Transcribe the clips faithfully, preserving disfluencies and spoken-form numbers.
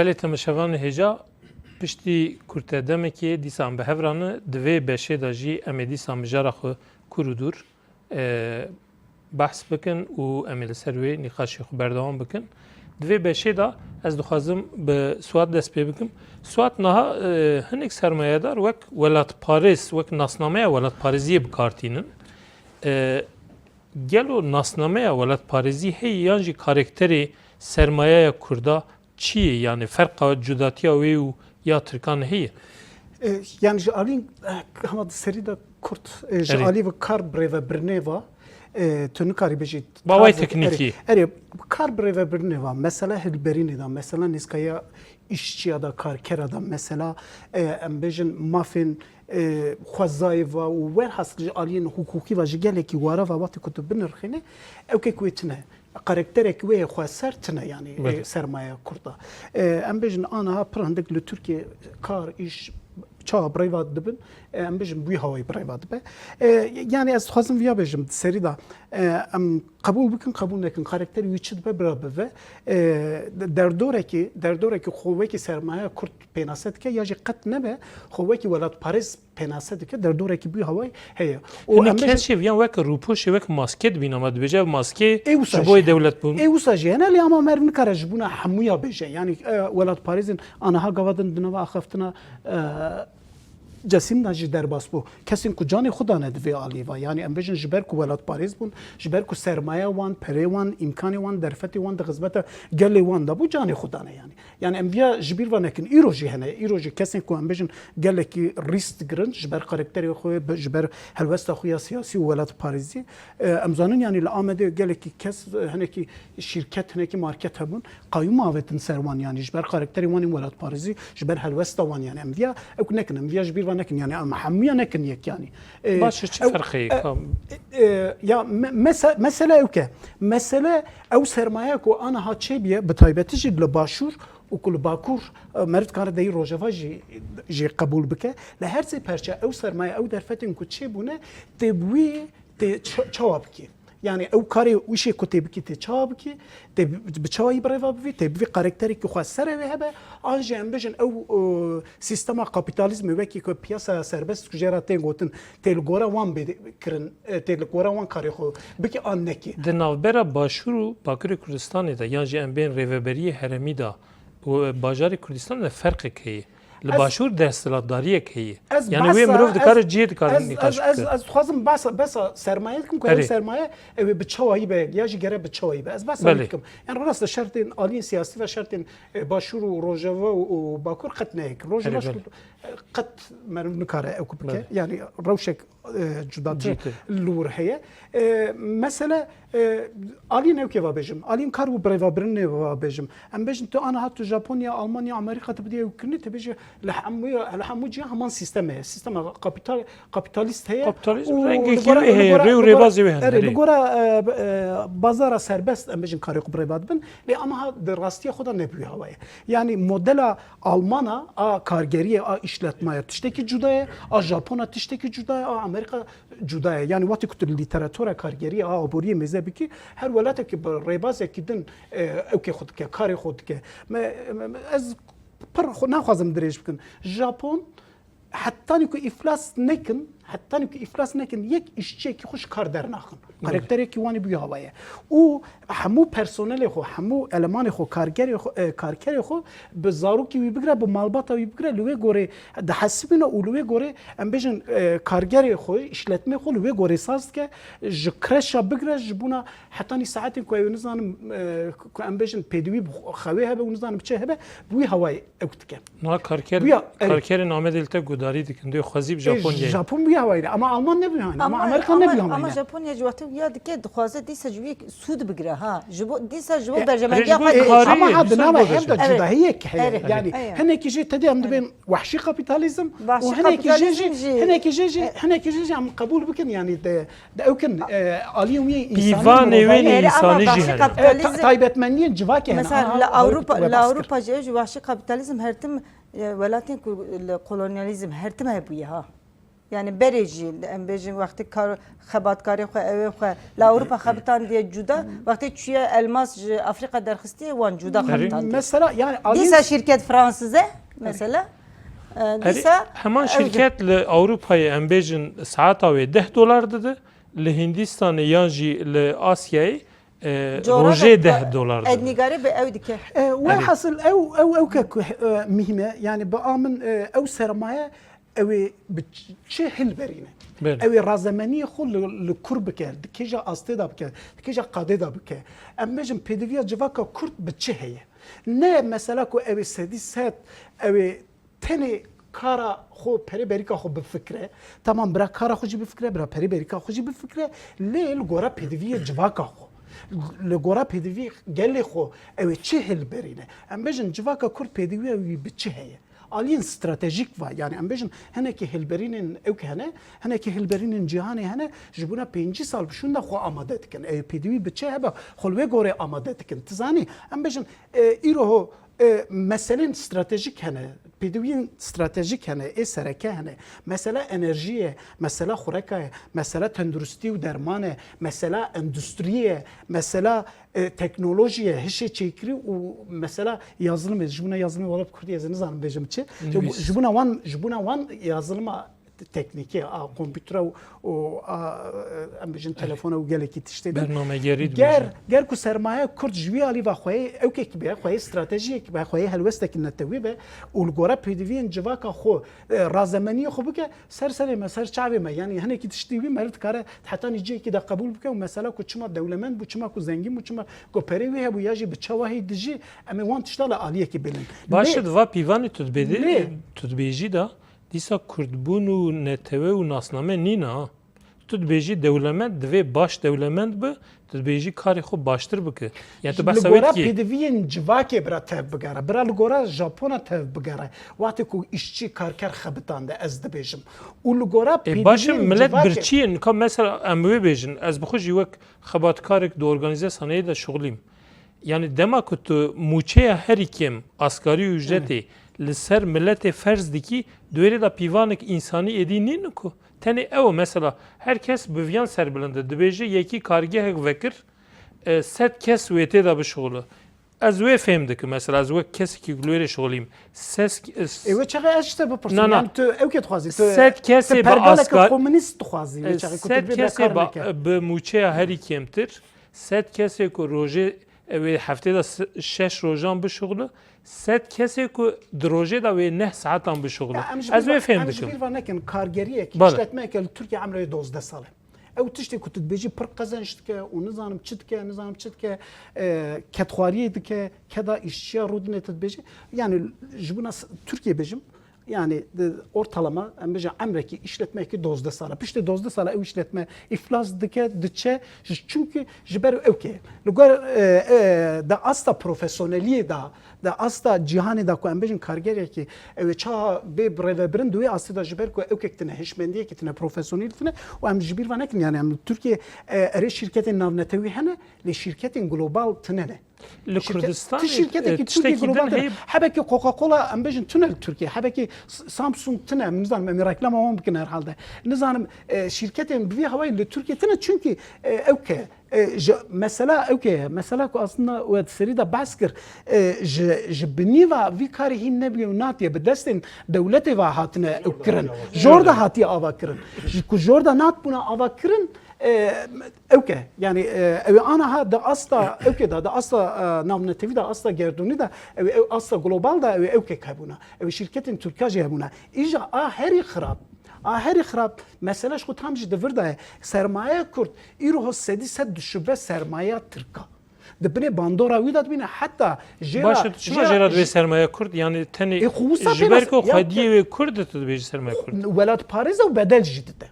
Belê temaşevanê hêja, piştî kurte demekê dîsa em bi hev re ne, di vê beşê de jî em ê dîsa mijara xwe kûr û dûr, e, behs bikin û em ê li ser wê nîqaşê xwe berdewam bikin. Di vê beşê de ez dixwazim bi Suat dest pê bikim. Suat, niha, e, hinek sermayedar wek welatparêz, wek nasnameya welatparêziyê bi kar tînin. E, Gelo nasnameya welatparêzî heye yan jî karakterê sermayeya Kurda çi ye? Yanî ferqa cudatiya wê û ya Tirkan heye? E, yani ji alî, e, hema di serî de Kurd, e, ji Erê. alî ve kar birêvebirinê ve, e, tu nikarî bêjî Baway kar teknîkî. Erê, erê, kar birêvebirinê ve, mesela hilberînê de, mesela nêzkahiya îşçiya de, karkera de, mesela, e, em bêjin mafên, e, xwezayê ve û werhasil ji aliyên hukukî ve ji gelekî wara ve wextê ku tu binirxînî, ew kek wê tune. Karakterek wê yê xweser tune, yanî, e, Belê. sermayeya Kurd de. E, em bêjin aniha pir hindik li Tirkiye kar, îş, çawa birêva dibin, e, em bêjin bi wî hawayî birêva dibe. E, yanî ez dixwazim viya bêjim, di serî de, e, em qebûl bikin, qebûl nekin, karakterê wî çi dibe, bira bive. E, derdorekî, derdorekî xwe wekî sermayeya Kurd pênase dike ya jî qet nebe, xwe wekî welatparêz pênase dike, derdorekî bî hawayî heye. Û Hinek em bêjin kes jî viyan wek rûpoşê, wek maske dibîn, ama dibêje ev maske Ê wisa ji bo jî. dewlet bûn. Ê wisa jî hene, lê ama meriv nikare ji bûna hemûya bêje. Yanî, e, welatparêzên aniha gava din di nava axaftina, e, Cesîm de jî derbas bû. Kesên ku canê xwe dane di vê alî ve. Yanî em bêjin ji ber ku welatparêz bûn, ji ber ku sermaye wan, perê wan, îmkanê wan, derfetê wan di xizmeta gelê wan de bû, canê xwe dane yanî. Yani em viya ji bîr ve nekin. Îro jî hene. Îro jî kesên ku em bêjin gelekî rîsk digirin, ji ber karakterê xwe, be-, ji ber helwesta xwe ya siyasî û welatparêzî. E, em zanin yani li Amedê gelekî kes, e, hinekî şîrket, hinekî market hebûn. Qayûm avêtin ser wan yani ji ber karakterê wan ên welatparêzî, ji ber helwesta wan yani em viya ew nekin, em viya ji bîr ve nekin yani em hemûya nekin yek yani. E, Baş e, çi ew, ferqê e, kam? e, e, ya me-, mese-, mesele ew ke. Mesele ew sermaye ku aniha çêbûye, bi taybetî jî li Başûr û ku li Bakur, e, meriv dikare deyî Rojava jî, jî qebûl bike. Li her sê perçe ew sermaye, ew derfetên ku çêbûne, tê bi wî, tê ça-, çawa bikî? Yani ew karê û îşê ku tê bikî, tê çawa bikî? Tê bi, bi çawayî birêva bivî? Tê bivî karakterekî xwe serê wê hebe? An jî em bêjin ew, e, sîstema kapîtalîzmê wekî ku piyasaya serbest ku jê re tên gotin, tê li gora wan bê kirin, e, tê li gora wan karê xwe bikî an nekî? Di navbera Başûr û Bakurê Kurdistanê de yan jî em bên rêveberiyê herêmî de û bajarê Kurdistanê de ferqek heye. Li Ez Başûr desthilatdariyek heye. Ez Yani wê behsa, mirov dikare ez, cihê dikare ez, ez, nîqaş ez, bike. ez dixwazim behsa, behsa sermaye dikim ku ev Erê. sermaye ew ê bi çawayî be ya jî gere bi çawayî be. Ez behsa wî Belê. dikim. Yani rastî şertên aliyên siyasî ve şertên, e, Başûr û Rojava û, û Bakur qet ne yek. Rojava Erê, belê. qet meriv nikare ew ku bike. Belê. Yani rewşek, e, cudatir Cîtir. li wir heye. E, mesele, e, aliyên ew kê va bêjim, aliyên kar û birêvabirinê va bêjim. Em bêjin tu aniha tu Japonya, Almanya, Amerîka tu bidî ew kirinê, tu bêjî li hemû, li hemû ciya heman sîstem heye. Sîstema kapital, kapîtalîst heye. Kapîtalîzm û rengekî li gora, wê li heye, gora, rê û li gora, rêbazê wê hene, erê, li erê. gora, e, e, bazara serbest em bêjin karê xwe birêva dibin. Lê ama ha di rastiya xwe de ne bi wî hawa ye. Yani modela Almana a kargeriyê, a îşletmaya tiştekî cuda ye, a Japona tiştekî cuda ye, a Amerîka cuda ye. Yani wextê ku tu li lîteratura kargeriyê a aboriyê mêze bikî, her welatekî bi rêbazekî din, e, ewkê xwe dike, karê xwe dike. Me, me, me, ez pir xwe naxwazim dirêj bikim. Japon hetanî ku îflas nekin, hetanî ku îflas nekin, yek îşçiyekî xwe ji kar dernaxin. Belê. Karakterekî wan ê bi wî hawa ye. Û hemû personelê xwe, hemû elemanê xwe, kargerê xwe, e, karkerê xwe bi zarokî wî bigire, bi malbata wî bigire, li wê gorê dihesibîne û li wê gorê, em bêjin, e, kargerê xwe, îşletmê xwe li wê gorê saz dike, ji kreşa bigire, ji bona hetanî saetên ku ew nizanim, e, ku em bêjin pêdivî bi xewê hebe û nizanim bi çi hebe, bi wî hawayê ew dike. Niha karker, Buya, erê. karkerên Amedê li te guhdarî dikin. Dê xwezî bi Ê, Japonyayê. Japon buya hawayî. Ama Alman ne buya? Ama, Ama Amerîka ne buya? Ama Japonya ji wextê ya dike dixwaze dîsa ji wî sûd bigire ha. Ji bo, dîsa ji bo E, berjemendiya ji bo xwe karî, Ama ha, di nava hev de Evet. cudahiyek heye. Evet. Yani Evet. hinekî jî tedê em dibên wahşî kapîtalîzm Vahşî û hinekî jî kapîtalîzm jî, jî. hinekî jî jî, E- hinekî jî jî em qebûl bikin yani de, de ew kin, e, aliyên wî Pîvanê însanî wê Erê, ama însanî jî vahşî hene. E, ta-, kapîtalîzm taybetmendiyên civakê hene. Mesela Aha, li ew Ewropa, wê li bahs kir. Ewropa jî ew jî vahşî kapîtalîzm her tim, e, welatên ku li kolonyalîzm her tim hebûye ha. Yani berê jî em bêjin wextê kar xebatkarê xwe, ewê xwe li Ewropa xebitandiye cuda, wextê çûye elmas ji Afrîka derxistiye wan cuda Erê. Xebitandiye. Mesela yani Dîsa alî şîrket Fransız e mesela. E, Erê, dîsa heman ew jî şîrket li Ewropayê em bêjin saeta wê deh dolar dide, li Hindistanê yan jî li Asyayê, e, Coğrafya rojê deh dolar dide. Ednîgarê bi ew dike. E, Erê. Welhasil ew, ew, ew ke ku, e, muhîm e, yani bi a min, e, ew sermaye ew ê bi ç-, çi hilberîne? Belê. Ew ê razemeniyê xwe li, li kur bike, di kêja astê de bike, di kêja qadê de bike. Em bêjin pêdiviya civaka Kurd bi çi heye? Ne mesela ku ew ê sedî sed, ew ê tenê kara xwe, perê berîka xwe bifikre. Tamam, bira kara xwe jî bifikre, bira perê berîka xwe jî bifikre. Lê li gora pêdiviyê civaka xwe, li gora pêdiviyê gelê xwe ew ê çi hilberîne? Em bêjin civaka Kurd pêdiviya wî bi çi heye? Aliyên stratejîk va, yani em bêjin hinekî hilberînên ewk hene, hinekî hilberînên cîhanê hene, ji bona pêncî sal bi şûnda xwe amade dikin. Ew pêdivî bi çi hebe, xwe li wê gorê amade dikin. Tu zanî, em bêjin, e, îro ho, e, meselên stratejîk hene, pêdiviyên stratejîk hene, ê sereke hene. Mesela enerjî ye, mesela xureka ye, mesela tenduristî û derman e, mesela endustrî ye, mesela e, teknolojî ye, hişê çêkirî û mesela yazılım e. Ji bona yazılımê wela bi kurdî ez nizanim bêjim çi. Nivîs. Ji bona wan, ji bona wan yazılıma te-, teknîkê, a komputera û, û a, em bêjin telefona û gelekî tiştê din. Bernamegerî Ger, dibêjin. Ger ku sermaye Kurd ji wî alî ve xweyê ewkek be, xweyê stratejiyek be, xweyê helwestekî netewî be û li gora pêdiviyên civaka xwe, e, razemeniyê xwe bike, ser serê me, ser çavê me, yanî hinekî tiştî wî meriv dikare hetanî cihekî de qebûl bike û mesela ku çima dewlemend bû, çima ku zengîn bû, çima ku perê wî hebû ya jî bi çawa hî dijî, em ê wan tişta li aliyekî bênin. Baş e, Lê di va pîvanê tu dibêdî, Lê tu dibêjî de, dîsa kurdbûn û netewe û nasname nîne ha. Tu dibêjî dewlemend, divê baş dewlemend bi, tu dibêjî karê xwe baştir bike. Yani tu Li behsa wê gora dikî. Pêdiviyên civakê bira tev bigere. Bira li gora Japona tev bigere. Wextê ku îşçî karker xebitande, ez dibêjim. Û li gora Ê, baş e, pêdiviyên millet civakê birçî ye. Nika mesela em wê bêjin, ez bi xwe jî wek xebatkarek di organîze sanayê de şixulîm. Yani dema ku tu mûçeya herî kêm, asgarî ücretê, li ser miletê ferz dikî, di wê rê de pîvanek însanî êdî nîn ku. Tenê ew, mesela, her kes bi viyan serbilind e. Dibêje yekî kargehek vekir, e, sed kes wê tê de bişixule. Ez wê fêm dikim, mesela, ez wek kesekî ku li wê rê şixulîm. Ses, Ê, wê çaxê ez ji te bipirsim, Na, na. Yani tu ew kê dixwazî? Tu, Sed kesê tu bi pergaleke asgar-, komünîst dixwazî, wê e, çaxê ku tu sed dibê kesê bekaraneke. Bi, bi mûçeya herî kêmtir, sed kesê ku rojê, e, wê heftê de se-, şeş rojan bişixule, sed kesê ku di rojê de wê neh saetan bişixule. Ya, em ji Ez bîr wê ve, fêm em ji dikim. Bîr ve nekin, kargeriyek, Bale. Îşletmeyeke li Tirkiye emrê dozdeh sal e. Ew tiştê ku tu dibêjî pir qezenç dike û nizanim çi dike, nizanim çi dike, e, kedxwariyê dike, keda îşçiya rûdinê tu dibêjî. Yani ji bona s-, Tirkiye bêjim, yani di ortalama, em bêjin emrekî îşletmeyekî dozdeh sal e. Piştî dozdeh sal e ew îşletme îflas dike, diçe, ji, çimkî ji ber ewkê. Li gor, e, e, di asta profesyoneliyê de, di asta cîhanê de ku em bêjin kargerekî, ew ê çawa bê birêvebirin, di wê astê de ji ber ku ewkek tune, hişmendiyekî tune, profesyonelî tune û em ji bîr ve nekin, yani em li Tirkiye, e, erê şîrketên navnetewî hene, lê şîrketên global tune ne. Li Şîrket-, Kurdistanê, tu şîrketekî e, Tirkî tiştekî global din tune. Heye. Hebekî Coca-Cola em bêjin tune li Tirkiye. Hebekî S-, Samsung tune, em nizanim, em ê reklama wan bikin herhalde. Nizanim, e, şîrketên bi vî hawayî li Tirkiye tune, çimkî, e, ewke, e, ji, mesela ewke ye. Mesela ku aslında we di serî de behs kir, e, ji, ji binî ve vî karê hîn nebûye û natiye bi destên dewletê ve hatine kirin. Jor de hatiye ava kirin. Ji ku jor de nat bûna ava kirin, e, ewke. Yani, e, ew ê anaha di asta ewke de, di asta, e, navnetewî de, asta gerdûnî de, ew ê, ew asta global de, ew ê ewkek hebûna. Ew ê şîrketên Tirka jî hebûna. Îja a herî xirab. A herî xirab. Mesele ji xwe tam jî di vir de ye. Sermayeya Kurd îro sedî sed dişibe sermayeya Tirka. Di binê bandora wî de dibîne heta jê Baş re, e, tu çima jê re, jê re dibê jê sermayeya Kurd? Yani tenê Ê, xwe wisa ji pê ber nas-, ku ya xwediyê wê Kurd e tu dibêjî sermayeya Kurd? Welatparêz e û bedel jî dide.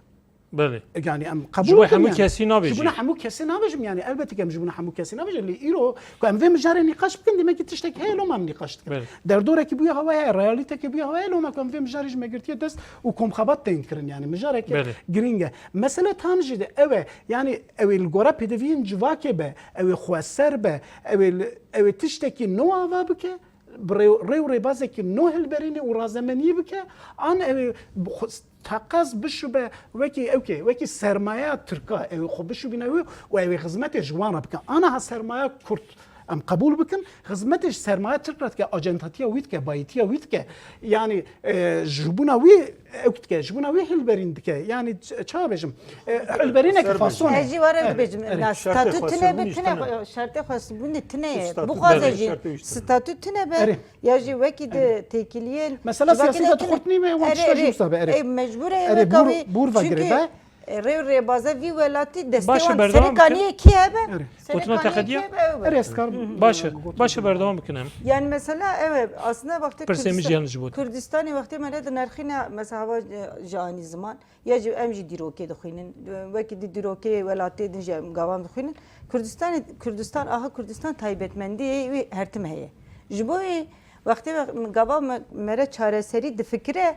Belê. Yani em Ji qebûl bo dikin hemû yani. Kesî nabêjî. Ji bona hemû kesî nabêjim yani. Elbette ki em ji bona hemû kesî nabêjin. Lê îro ku em vê mijarê nîqaş bikin, demek ki tiştek heye, loma em nîqaş dikin. Belê. Derdorekî bûye hewa heye, realîtekî bûye hewa heye, loma ku em vê mijarê ji me girtiye dest û komxebat tên kirin yani. Mijareke Belê. Girîng e. Mesele tam jî de ew e. Yani ew ê li gora pêdiviyên civakê be, ew ê xweser be, ew ê li, ew ê tiştekî nû ava bike, bi rê, rê û rêbazekî nû hilberînê û razemeniyê bike, an ew ê bi xwe, Teqez bişûbe wekî ewkê, wekî sermayeya Tirka, ew xwe bişûbîne wî û ew ê xizmetê ji wan re bikin. Anaha sermayeya Kurd em qebûl bikin, xizmetê ji sermayeya Tirk re dike, acentatiya wî dike, bayîtiya wî dike. Yanî, e, ji bona wî ew dike, ji bona wî hilberîn dike. Yanî ç-, çawa bêjim? E, hilberîneke fason e. Ez jî were bibêjim, Erê. Na, statû tune be, tune, şertê xwesbûnê tune ye. Bixwaze jî statû tune be, ya jî wekî di têkiliyên Mesela siyasî de dixurt nîme, wan tişta jî wisa be, erê. Ê, mecbûr e, Erê, weka bûr, wî, bûr vegire çünkü, be. e, rê û rêbaza vî welatî destê Baş e, wan berdewam serêkaniyê bikin. kî hebe? Erê. Gotina te Serêkaniyê qediya? kî hebe, ew be. Erê, ez karim. Baş e, baş e, berdewam bikin em. Yani mesela, evet, aslında wextê Pirsê min Kürdistan-, jî yan ji bo te. Kurdistanê wextê me ne di nerxîne, mesela hava, e, ji anî ziman. Ya jî em jî dîrokê dixwînin. Wekî di dîrokê welatê din jî em gavan dixwînin. Kurdistanê, Kurdistan, aha Kurdistan taybetmendiyê wî her tim heye. Ji bo wê wextê we gava me, mere çareserî difikire,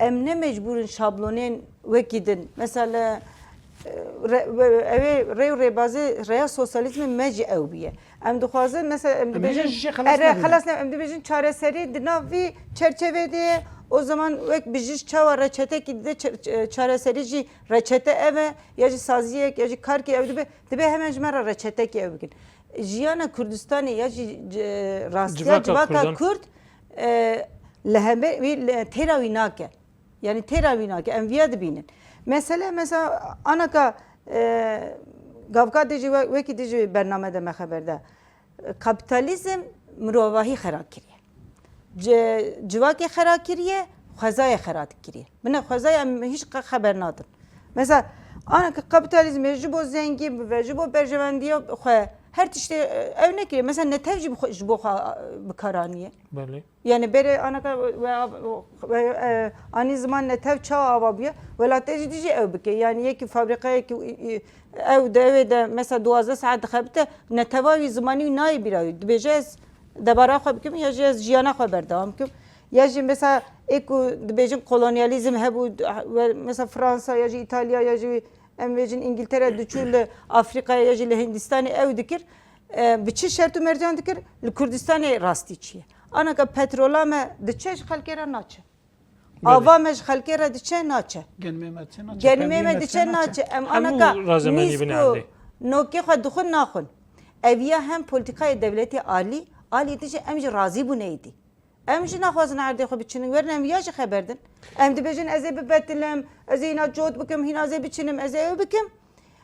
em ne mecbûr in şablonên wekî din. Mesela, e, re-, we-, ew ê rê û rêbazê rêya sosyalîzmê me jî ew bûye. Em dixwazin, mesela, em Em ê dibêjin, jî xelas ere, nabînin. Xelas ne, em dibêjin çareserî di nav vî çerçevê de ye. O zaman wek bijîş çawa reçetekî dide çe-, çe-, çareserî jî reçete ev e, ya jî saziyek, ya jî karkê ew dibe, dibe hemen ji me re reçetekî ew bikin. Jiyana Kurdistanê ya jî, e, rastiya Civaka civaka Kurdan. Kurd, e, li hember wî, li, têra wî nake. Yani têra wî nake, em viya dibînin. Mesele, mesela, anaka, e, gavka dijî we-, wekî dijî bername de me xeber de. Kapitalizm mirovahî xera kiriye. Ce-, civakê xera kiriye, xwezayê xera kiriye. Bine xwezayê em hiç qe xeber nadin. Mesela, anaka kapitalizmê ji bo zengîn bibe, ji bo berjewendiya xwe, her tiştê, e, ew nekiriye. Mesela, netev jî bi xwe, ji bo xwe, e, bi kar aniye. Belê. Yani berê anaka we, we, e, anî ziman netev çawa ava bûye, welatê jî dijî ew bike. Yani yekî fabrîkayekî, e, e, ew de, ew ê de mesela duwazdeh saet dixebite, netewa wî zimanî wî nayê bîra wî. Dibêje ez debara xwe bikim ya jî ez jiyana xwe berdewam bikim. Ya jî mesela ê ku dibêjin kolonyalîzm hebû, we, mesela Fransa ya jî Îtalya ya jî em bêjin Îngiltere diçû li Afrîkayê ya jî li Hindistanê ew dikir. E, bi çi şert û mercan dikir? Li Kurdistanê rastî çi ye? Anaka petrola me diçe ji xelkê re naçe. Belê. Ava me ji xelkê re diçe naçe. Genimê me diçe naçe. Genimê me diçe naçe. Em anaka nîsk û nokê xwe dixwin naxwin. Eviya hem polîtîkayê dewletê alî, alî dijî em jî razî bûne êdî. Em jî naxwazin erdê xwe biçinin, werin em viya jî xeber din. Em dibêjin ez ê bibetilim, ez ê hîna cot bikim, hîna ez ê biçinim, ez ê ew bikim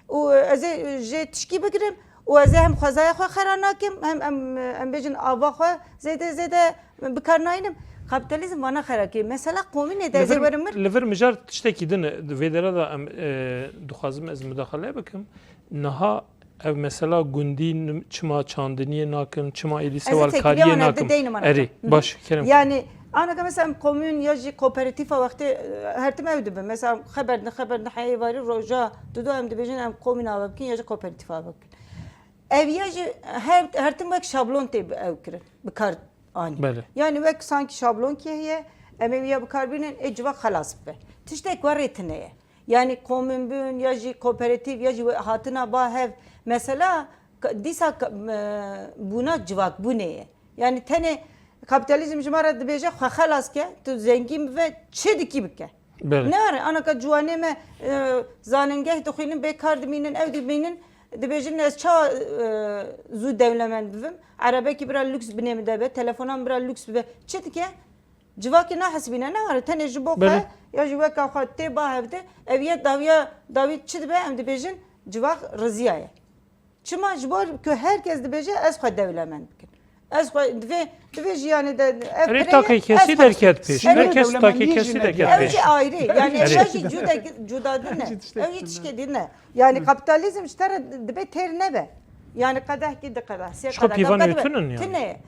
û ez ê jê tişkî bigirim û ez ê hem xwezaya xwe xera nakim, hem em, em bêjin ava xwe zêde zêde bi kar nayînim. Kapîtalîzm vana xera kiriye. Mesela komînê de ez ê werim mir. Li vir mijar tiştekî din e. Di vê dera de em, e, dixwazim ez mudaxale bikim. Niha ev mesela gundî n-, çima çandiniyê nakin, çima êdî sewalkariyê nakin? Erê, baş, kerem. Yani, anaka mesela em komûn ya jî kooperatîfa wextê, e, her tim ew dibe. Mesela xeber din, xeber din heyê varî roja dido em dibêjin em komîn ava bikin ya jî kooperatîfa ava bikin. Ev ya jî her, her tim wek şablon tê bi ew kirin, bi kar anî. Belê. Yani wek sankî şablonkê heye, em ê wî ya bi kar bînin, ê civak xelas bibe. Tiştek we rê tune ye. Yani komûnbûn ya jî kooperatîf ya jî we-, hatina ba hev. Mesela ka-, dîsa ka-, me-, bûna civakbûnê ye. Yani tenê kapîtalîzm ji me re dibêje xwe xelas ke, tu zengîn bibe, çi dikî bike. Belê. Ne are, anaka ciwanê me, e, zanîngeh dixwînin, bê kar dimînin, ew dimînin, dibêjin ez çawa, e, zû dewlemend bibim? Erebekî bira lûks binê min de be, telefona min bira lûks bibe. Çi dike? Civakê nahesibîne, nehare tenê ji bo xwe ya jî weka xwe tê ba hevdê, ev yê dawiya, dawî çi dibe, em dibêjin civak riziyaye. Çima? Ji bo ku her kes dibêje ez xwe dewlemend bikim. Ez xwe divê, divê jiyanê de ev Erê, takê kesî derket pêş. Erê. Her kes takê kesî derket pêş. Ew jî ayrî. Yani ev jî cudek, cuda din e. Ew jî tişkê din e. Yani kapitalizm ji te re dibe têr nebe. Yani qedehkî di qedeh, sê qedeh. Ji xwe pîvan tune yani. Tune.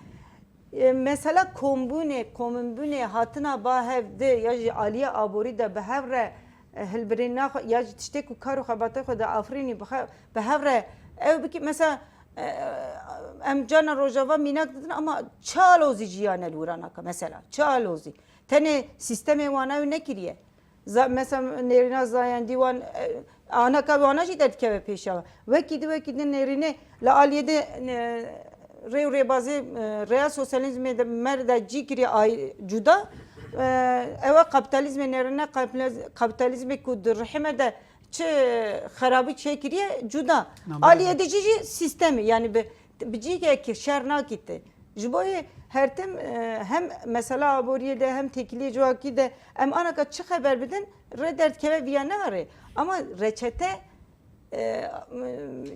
E, mesela kombûnê, kombûnê, hatina ba hev di ya jî aliyê aborî de bi hev re, e, hilbirîna xwe ya jî tiştê ku kar û xebatê xwe diafirînî bi xe-, bi hev re ew bikî. Mesela, e, em carna Rojava mînak didin ama çi alozî jiyane li wira nake mesela. Çi alozî. Tenê sîstemê wana ew nekiriye. Za-, mesela nêrîna zayendî wan, e, anaka wana jî derdikeve pêşiya we. Wekî di, wekî di nêrînê li aliyê de, e, rê û rêbazê, e, rêya sosyalîzmê de mer de cî kiriye ay-, cuda. Ee, ew e kapitalizmê nêrine, kapitaliz-, kapitalizmê ku di rihê me de çi xerabî çêkiriye cuda. Namara. Aliyê de jî, jî sîstemê, yani bi, bi cîgekî şer nakî te. Ji bo yê her tim, e, hem mesela aboriyê de hem têkiliyê civakî de em anaka çi xeber bidin, rê derdikeve viya ne rê. Ama reçete, e,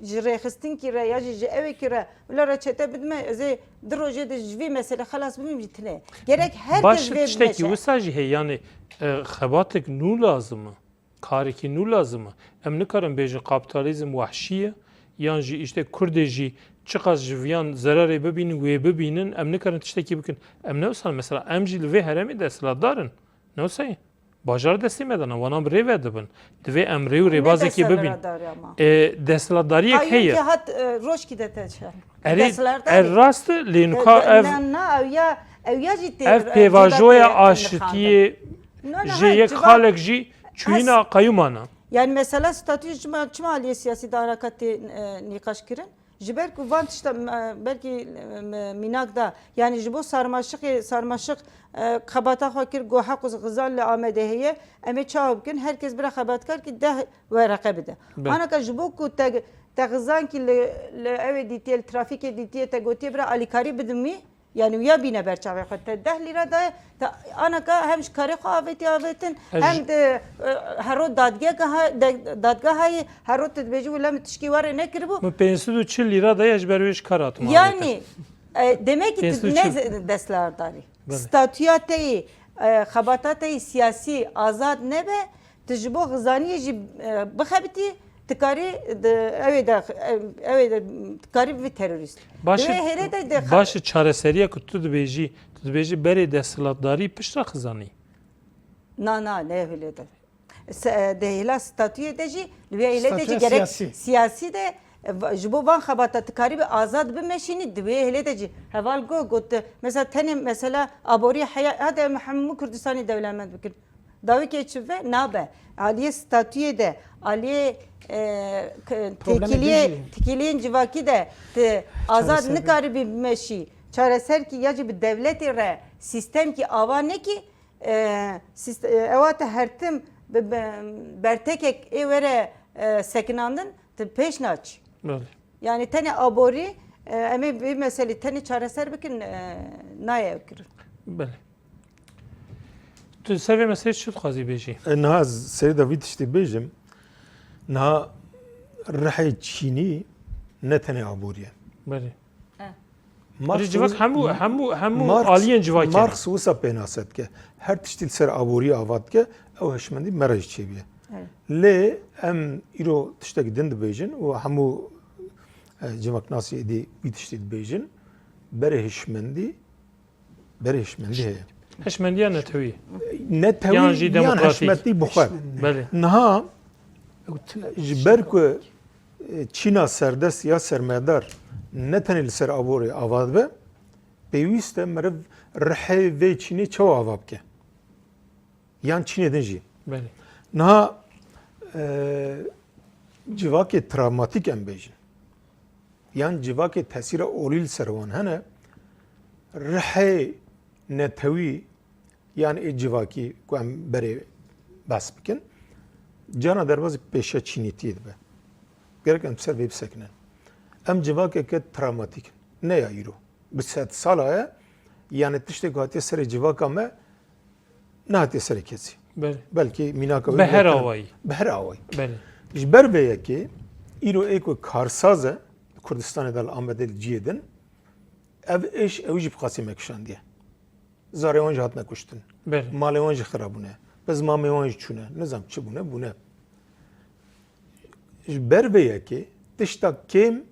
ji rêxistinkî re ya jî ji ewekî re wila reçete bidime, ez ê du rojê de ji vî meselê xelas bibim jî tine. Gerek her kes vê bibime. Tiştekî wisa jî heye, yani, e, xebatek nû lazim e. Karekî nû lazim e. Em nikarin bêjin kapitalizm wahşî ye, yan jî îşte Kurdê jî çiqas ji viyan zerarê bibînin, wê bibînin, em nikarin tiştekî bikin. Em ne wisa, mesela em jî li vê herêmê desthilatdar in. Ne wisa ye? Bajar destê me de ne, wana bi rê ve dibin. Divê em rê û rêbazekê bibîn. Ne desthilatdarî ama. E, desthilatdariyek heye. Qayûm ki hat, e, rojkî de te çi? Erê, desthilatdarî. Er rast e, lê nika ev, na, na, ew ya, ev ya jî tê, ev e, pêvajoya civakê aşitiyê. No, no, jê ha, yek xalek jî çûyîna qayûman e. Yani mesela statûyê çima, çima aliyê siyasî de anaka tê, e, nîqaş kirin? Ji ber ku van tişta, e, belkî, e, mînak da, yani ji bo sarmaşiqê, sarmaşiq, e, xebata xwe kir, got heq û xizan li Amedê heye, em ê çawa bikin? Her kes bira xebatkar kî deh wereqe bide. Be. Anaka ji bo ku te, te xizankî li, li ew ê dîtiye, li trafîkê dîtiye, te gotiye bira alîkarî bidim wî, yani wiya bîne ber çavê xwe. Te deh lîra daye, te anaka hem ji karê xwe avêtî avêtin, hem de, e, hero dadgeh ha-, de-, dadgeh hayî, hero tu dibêjî wila min tişkî warê nekiribû. Min pênc sed û çil lîra daye, ji ber wê ji kar hatim avêtin. Yani, e, demek ki tu ne desthilatdarî. Belê. Statûya te yî, e, xebata te yî siyasî azad nebe, tu ji bo xizaniyê jî, e, bixebitî, tu karî di, ew ê de, ew ê de, tu karî bivî terorîst. Baş e, di wê hêlê de, de baş e, çareseriya ku tu dibêjî, tu dibêjî berê desthilatdarî piştre xizanî. Na, na, ne hêlê de. Se-, e, di hêla statûyê de jî, li wê hêlê de jî gerek siyasî de, e, va-, ji bo van xebata tu karî bi azad bimeşînî, di wê hêlê de jî heval got, got, mesela tenê mesela aborî heya, hadi em hemû Kurdistanê dewlemend bikin. Dawîkê çi ve? Nabe. Aliyê statûyê de, aliyê, e, k-, têkiliyê, têkiliyên civakî de tu azad nikaribî bimeşî. Çareser kî ya jî bi dewletê re sîstem kî ava nekî, e, sîst-, e, ewa te her tim bi, bi, bertekek ê were, e, sekinandin, tu pêş naçî. Belê. Yani tenê aborî, e, em ê vê meselê tenê çareser bikin, e, nayê ew kirin. Belê. Tu ser vê meselê çi dixwazî bêjî? E, niha ez serê de vî tiştî bêjim. Niha rihê çînî ne tenê aborî ye. Belê. E. Marx civak wis-, hemû, hemû, hemû Marx, aliyên civakê ne. Marx wisa pênase dike. Her tiştî li ser aborî ava dike, ew hişmendî me re jî çêbûye. Evet. Lê em îro tiştekî din dibêjin û hemû, e, civaknasî êdî wî tiştî dibêjin. Berê hişmendî, berê hişmendî heye. Hişmendiya netewî. Netewî yan jî yan demokratîk. Hişmendî bi xwe. Belê. Niha ji ber ku, e, çîna serdest ya sermayedar ne tenê li ser aborê ava dibe, pêwîst e meriv rihê vê çînê çawa ava bike? Yan çînê din jî. Belê. Niha, e, civakê travmatîk em bêjin. Yan civakê tesîra olî li ser wan hene, rihê netewî yan ê civakî ku em berê behs bikin, cana derbazî pêşiya çînîtiyê dibe. Gerek em ser vê bisekinin. Em civakeke travmatîk in. Ne ya îro. Bi sed sala ye, yani tiştê ku hatiye serê civaka me, nehatiye serê kesî. Belê. Belkî mînaka wê bi her awayî. Bi her awayî. Belê. Ji ber vê yekê îro ê ku karsaz e, Kurdistanê de li Amedê li cihê din, ev êş ew jî bi qasî me kişandiye. Zarê wan jî hatine kuştin. Belê. Malê wan jî xirabûne. Bizmamê wan jî çûne. Nizam çi bûne, bûne. Ji ber vê yekê tişta kêm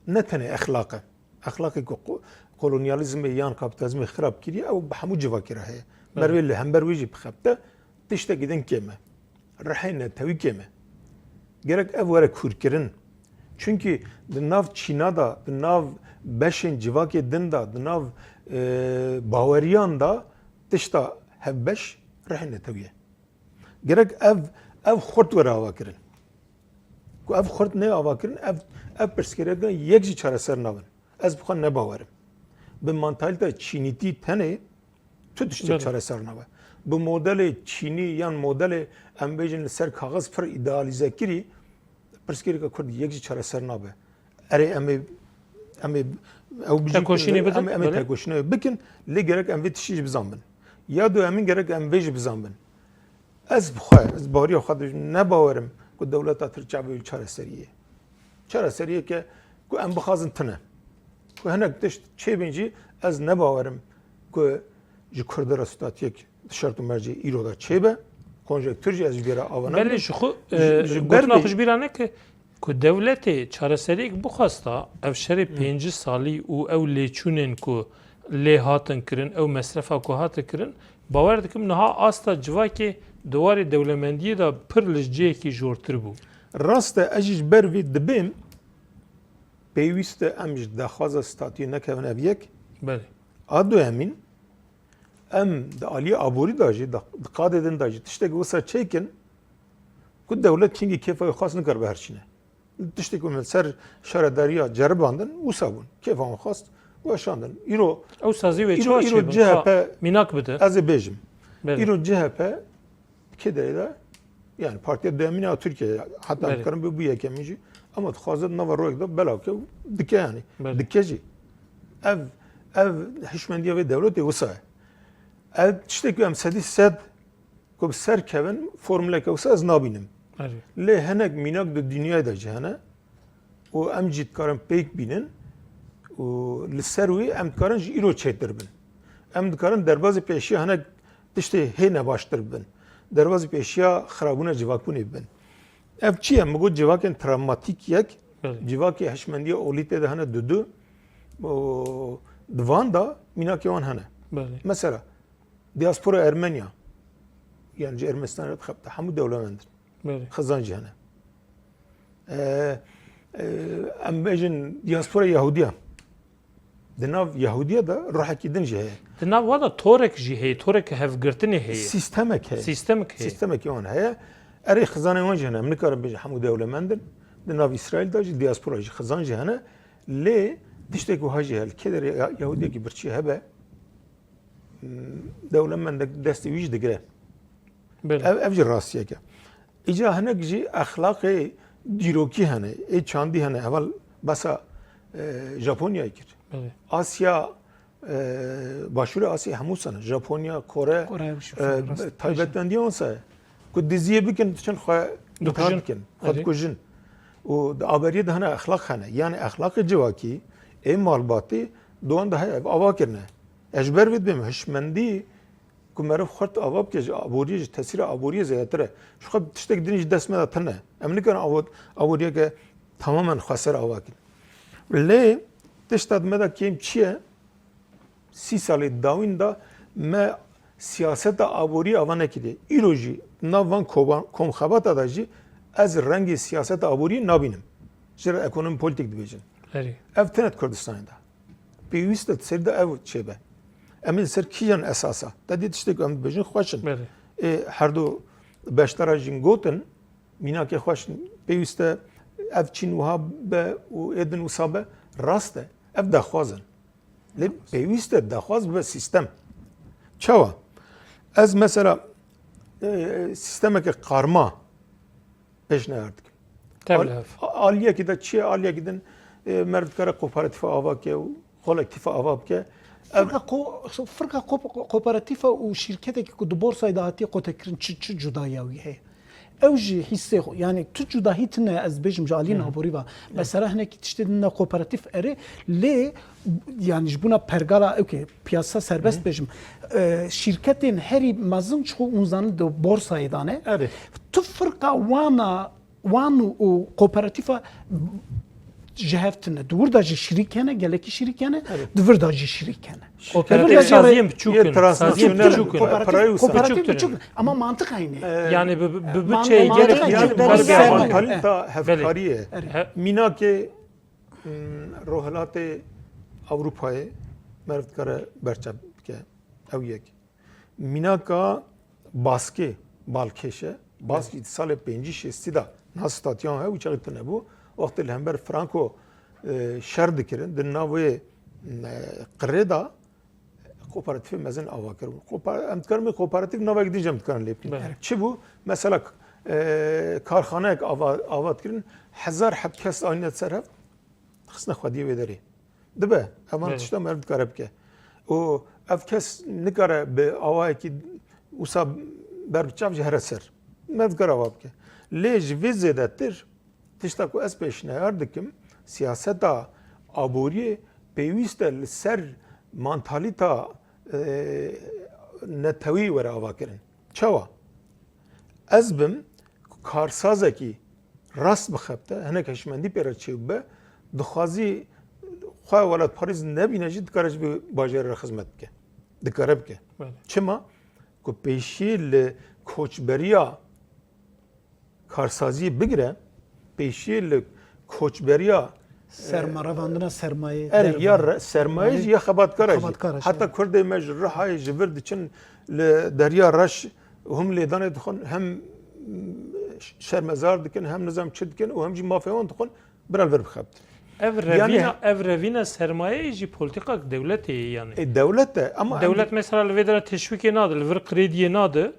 ne tenê exlaq e. Exlaqê ku ko-, kolonyalîzmê yan kapîtalîzmê xirab kiriye, ew bi hemû civakî re heye. Belê. Merivê li hember wê jî bixebite, tiştekî din kêm e. Rihê netewî kêm e. Gerek ev were kûrkirin. Çunkî di nav çîna de, di nav beşên civakê din de, di nav, e, baweriyan de tişta hevbeş rihê netewî ye. Gerek ev, ev xurt were avakirin. Ku ev xurt neyê avakirin, ev, ev pirsgirêkan yek jî çareser nabin. Ez bi xwe ne bawer im. Bi mantalîteya çînîtî tenê Tu tiştek Belê. çareser nabe. Bi modelê Çînî yan modelê, em bêjin, li ser kaxiz pir îdealîze kirî, pirsgirêka Kurd yek jî çareser nabe. Erê, em ê, em ê, ew bijî Tekoşînê bidin, em, em ê belê. tekoşînê bikin, lê gerek em vê tiştî jî bizanbin. Ya duyemîn gerek em vê jî bizanbin. Ez bi xwe, ez baweriya xwe dibêjim, ne bawerim ku dewleta Tirk çabe wî çareseriyê. Çareseriyeke ku em bixwazin tune. Ku hinek tişt çêbin jî ez ne bawerim ku ji Kurd re statuyek di şert û mercê îro de çêbe. Konjektûr jî ez ji vê re ava nakim. Belê ji xwe, Ji, e, ji ber gotina vê xwe ji bîra neke ku dewletê çareseriyek bixwesta, ev şerê Hı. pêncî salî û ew lêçûnên ku lê hatin kirin, ew mesrefa ku hate kirin, bawer dikim niha asta civakê di warê dewlemendiyê de pir li cihekî jortir bû. Rast e, ez jî ji ber vê dibêm, pêwîst e em ji daxwaza statuyê nekevin ev yek. Belê. A duyemîn, em di aliyê aborî de jî, di, di qadê din de jî tiştekî wisa çêkin ku dewlet hingî kêfa wî xwest nikaribe her çîne. Tiştê ku min ser şaredariya ceribandin, wisa bûn. Kêfa wan xwest, weşandin. Îro, Ew sazî wê îro, çawa îro çêbin? C H P, Ka mînak bide. Ez ê bêjim. Belê. Îro C H P kê derê de, yani partiya duyemîn ya Tirkiyeyê, heta Belê. dikarin bê bû yekemîn jî, ama dixwaze di nava royek de belav ke û dike yani. Belê. Dike jî. Ev, ev hişmendiya vê dewletê wisa ye. Ev tiştekî em sedî sed ku bi ser kevin formuleke wisa ez nabînim. Erê. Lê hinek mînak di dinyayê de jî hene û em jî dikarin pêk bînin û li ser wî em dikarin ji îro çêtir bin. Em dikarin derbazî pêşiya hinek tiştê hê nebaştir bibin. Derbazî pêşiya xirabûna civakbûnê bibin. Ev çi ye? Min got civakên travmatîk yek, Belê. civakê hişmendiya olî tê de hene dudu û di van de mînakê wan hene. Belê. Mesela, Diaspora Ermeniya, yani ji Ermenistanê re dixebite, hemû dewlemend in. Belê. Xizan jî hene. Ee, e, em bêjin diaspora Yahudiya. Di nav Yahudiya de ruhekî din jî heye. Di nav wan de torek jî heye, torek hevgirtinê heye. Sistemek heye. Sistemek heye. Sistemekî wan heye. Erê xizanên wan jî hene. Em nikarin bêjin hemû dewlemend in. Di nav Îsraîl de jî diaspora jî xizan jî hene. Lê tiştek wiha jî heye. Kê derê Ya-, Yahudiyekî birçî hebe, dewlemendek destê wî jî digire. Belê. Ev, ev jî rastiyek e. Îca hinek jî exlaqê dîrokî hene, ê çandî hene. Heval besa, e, Japonyayê kir. Belê. Asya, e, Başûrê Asyayê hemû sene. Japonya, Kore, Kore, e, rast. taybetmendiya wan se ye. Ku diziyê bikin, diçin xwe Dikujin. intihar dikin, xwe Erê. dikujin. Û di aberiyê de hene exlaq hene. Yani exlaqê civakî, ê malbatî, di wan de heye, ev ava kirine. Ez ji ber vê dibêm hişmendî ku meriv xurt ava bike ji aboriyê, ji tesîra aboriyê zêdetir e. Ji xwe tiştek din jî dest me de tune. Em nikarin avo-, aboriyeke tamamen xweser ava kin. Lê tişta di me de kêm çi ye? Sî salê dawîn de me siyaseta aboriyê ava nekiriye. Îro jî nav van koban-, komxebata de jî ez rengê siyaseta aboriyê nabînim. Ji re ekonomî polîtîk dibêjin. Erê. Ev tune di Kurdistanê de. Pêwîst e di serî de ev çêbe. Em ê li ser kîjan esasa? Te dî tiştê ku em dibêjin xweş in. Belê. Ê, herdu beşdara jîn gotin, mînakê xweş in. Pêwîst e ev çîn wiha be û ê din wisa be. Rast e. Ev daxwaz in. Lê pêwîst e daxwaz bibe sîstem. Çawa? Ez mesela, e, sîstemeke karma pêşniyar dikim. Tevlihev. Al-, a-, aliyekî de çi ye? Aliyekî din, e, meriv dikare kooperatîfa ava bike û kolektîfa ava bike. Ev Firqa ko-, firqa ko-, kooperatîfa û şîrketekî ku di borsayê de hatiye qotekirin çi, çi cudayiya wî heye? Ew jî hîsê xwe, yani tu cudahî tune, ez bêjim ji aliyên Hı hı. aborî ve. Mesela hinekî tiştê din ne kooperatîf erê, lê yani ji bona pergala, okey, piyasa serbest Hı hı. bêjim. E, şîrketên herî mezin çi xwe hûn zanin di borsayê de ne. Erê. Tu firqa wana, wan û, û kooperatîfa ji hev tune. Di wir de jî şirîk hene, gelekî şirîk hene, Evet. di vir de jî şirîk hene. Kooperatîf Di vir de jî saziyên biçûk Yê in, saziyên transnasyonel biçûk in. pa-, parayê wisa. Kooperatîf Biçûktir. biçûk in. Ama mantık aynı. Ee, Yani bi, bi, bi Mantık, bütçeye mantık gerek aynı. yok. Mantık Belê. aynı. Mantalîta Evet. hevkarî ye. Evet. He- Mînakê, mm, Rojhilatê Ewropayê meriv dikare berçav bike. Ew yek. Mînaka baskê, balkêş e. Baskî Evet. salê pêncî şêstî de niha statiyan heye, û çaxî tune bû. Wextê li hember Franco, e, şer dikirin, di nav wê, e, qirê de Kooperatîfê mezin ava kiribûn. Koopera-, em dikarin bê kooperatîf navek din jî em dikarin lê bikin. Belê. Çi bû? Mesela, e, karxaneyek ava, ava dikirin, hezar heb kes anîne ser hev, xistine xwediyê wê derê. Dibe, evan Belê. tişta meriv dikare bike. Û ev kes nikare bi awayekî wisa ber bi çav jî here ser. Meriv dikare ava bike. Lê ji vê zêdetir, tişta ku ez pêşniyar dikim, siyaseta aboriyê pêwîst e li ser mantalîta, e, netewî were avakirin. Çawa? Ez bim ku karsazekî rast bixebite, hinek hişmendî pê re çêbibe, dixwazî xwe welatparêz nebîne jî dikare ji vê bajêrê re xizmet bike. Dikare bike. Belê. Çima? Ku pêşiyê li koçberiya karsaziyê bigire, pêşiyê li koçberiya, Serma-, e, revandina sermayê, erê, derve. ya re-, sermayê jî ya xebatkara jî. Xebatkara jî, Heta evet. Kurdê me ji Rihayê ji vir diçin li Derya Reş hem lêdanê dixwin, hem, m, şermezar dikin, hem nizam çi dikin û hem jî mafê wan dixwin, bira li vir bixebit. Ev Yani revîna, ev revîna sermayeyê jî polîtîka dewletê ye yani. E, dewlet e ama em Dewlet mesela li vê dera teşwîkê nade, li vir krediyê nade.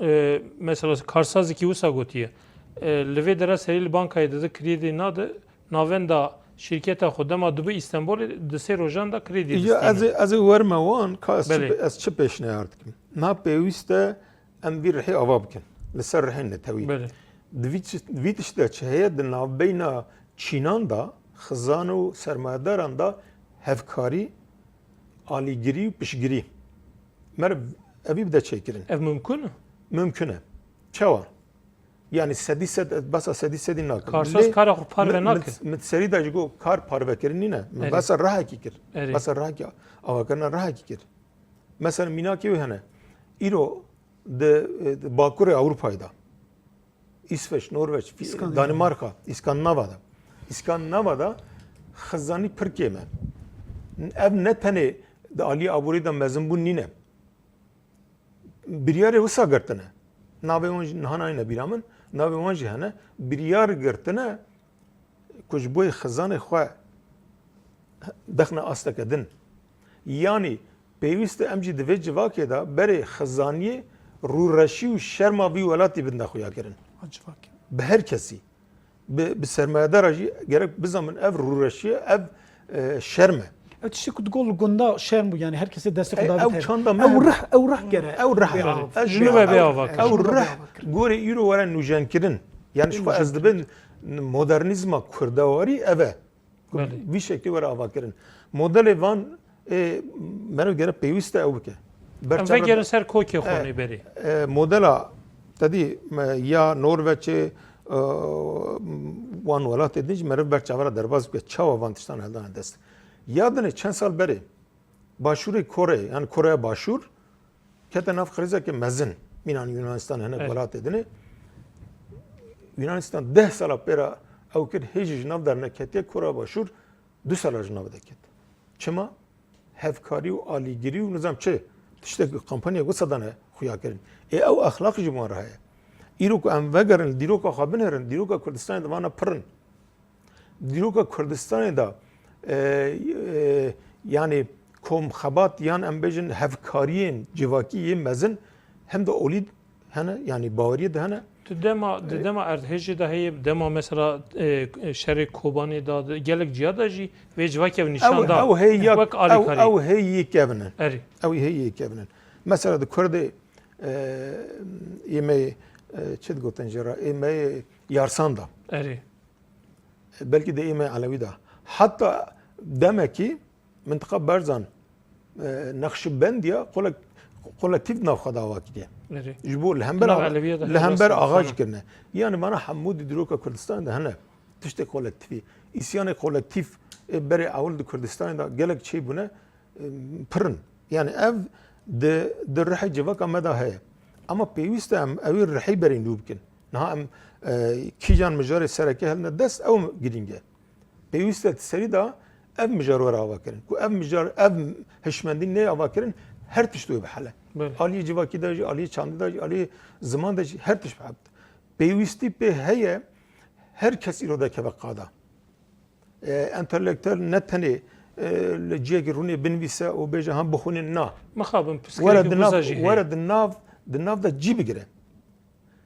E, mesela karsazekî wisa gotiye. E, li vê dera serî li bankayê dide, krediyê nade, navenda şîrketa xwe dema dibe Îstenbolê, di sê rojan de krediyê Ya distîne. ez ê, ez ê werme wan, ka ez çi Belê. pe-, ez çi pêşniyar dikim? Na pêwîst e em vî rihê ava bikin. Li ser rihên netewî. Belê. Di vî çi-, vî tişt de çi heye di navbeyna çînan de, xizan û sermayedaran de hevkarî, alîgirî û piştgirî. Meriv evî bide çêkirin. Ev mimkun e? Mimkun e. Çawa? Yani sedî sed, ez basa sedî sedî nakim. Karsaz Lê kara xwe parve mi-, mi-, nakin. Min serî de ji go kar parvekirin nîne. Min Erê. basa rihekî kir. Erê. Basa rihekî, avakirina rihekî kir. Mesela mînakê wê hene. Îro di, di Bakurê Ewropayê de. Îsveç, Norveç, Fi-, Skandinavya. Danimarka, Îskandinava de. Îskandinava de xizanî pir kêm e. Ev ne tenê di alî aborî de mezinbûn nîne. Biryarê wisa girtine. Navê wan jî niha nayne bîra min. Navê wan jî hene. Biryar girtine ku ji bo xizanê xwe bexne asteke din. Yanî pêwîst e em jî di vê civakê de berê xizaniyê rûreşî û şerma vî welatî bidine xuyakirin. Ha, civakê. Bi her kesî. Bi, bi sermayedara jî gerek bizanin ev rûreşî ye, ev, e, şerm e. Ev tiştê ku digol li gunda şerm bû, yani her kesê destê xwe E, davêt ew her. çanda me Ew rih, ew rih gere Ew rih bê e. ava. Ez Ji nû ve bê ava kir. Ew Ji nû ve bê rih ava kir. gorê îro were nûjenkirin. Yani ji xwe ez dibin modernîzma kurdewarî ev e. Belê. Vî şeklî were avakirin. Modelê van, ê, meriv gere pêwîst e ew bike. Em Berçavra vegerin ser kokê xwe E, nê berê. e, modela, te dî, me, ya Norveçê, e, wan welatê din jî meriv berçavra derbas bike. Çawa van tiştan heldane dest? Ya dinê çend sal berê Başûrê Kore, yani Koreya Başûr, kete nav krîzeke mezin. Mînan Yunanistan hinek Evet. welatê dinê. Yunanistan deh sala pê re ew kir, hê jî ji nav derneketiye, Koreya Başûr du sala ji nav derket. Çima? Hevkarî û alîgirî û nizam çi? Tiştek kampanya wisa dane xuya kirin. Ê ew exlaq jî wan re heye. Îro ku em vegerin, dîroka xwe binêrin, dîroka Kurdistanê di vana pir in. Dîroka Kurdistanê de, e, e, yani komxebat yan em bêjin hevkariyên civakî yê mezin hem de olî hene, yani baweriyê de hene. Tu dema, di E, dema erdhejê de heye, dema mesela, e, şerê Kobanê de, de, gelek ciya de jî vê civakê ev nîşan Ew, da ew heye ya, wek ew, alîkarî. ew heye yê kevin in. Erê. Ew heye yê kevin in. Mesela di Kurdê, e, ê me, e, çi digotin jê re, ê me yarsan da. Erê. Belkî de ê me Elewî de. Heta demekî mintiqa Berzan, e, Nexşibendiya kolek-, kolektîf di nav xwe de ava kiriye. Erê. Ji bo li hember Nav axa, Elewiya de li hember helwest axa dixwazin. jî kirine. Yani vana hemû di dîroka Kurdistanê de hene. Tiştê kolektîfî. Îsyanê kolektîf, e, berê ewil di Kurdistanê de gelek çêbûne. Em, pir in. Yani ev di, di rihê civaka me de heye. Ama pêwîst e em ewî rihî berî nû bikin. Niha em, e, kîjan mijarê sereke heline dest, ew girîng e. Pêwîst e di serî de ev mijar were ava kirin. Ku ev mijar, ev hişmendî neyê ava kirin, her tişt wê bihele. Belê. Aliyê civakî de jî, aliyê çandî de jî, aliyê ziman de jî her tişt bihebit. Pêwîstî pê heye, her kes îro dekeve qada. E, entelektuel ne tenê e, li ciyekî rûnê binivîse û bêje, "Ha bixwînin", na. Mixabin, were pirsgirêkê di nav, wisa jî heye. Were di nav, di nav de cî bigire.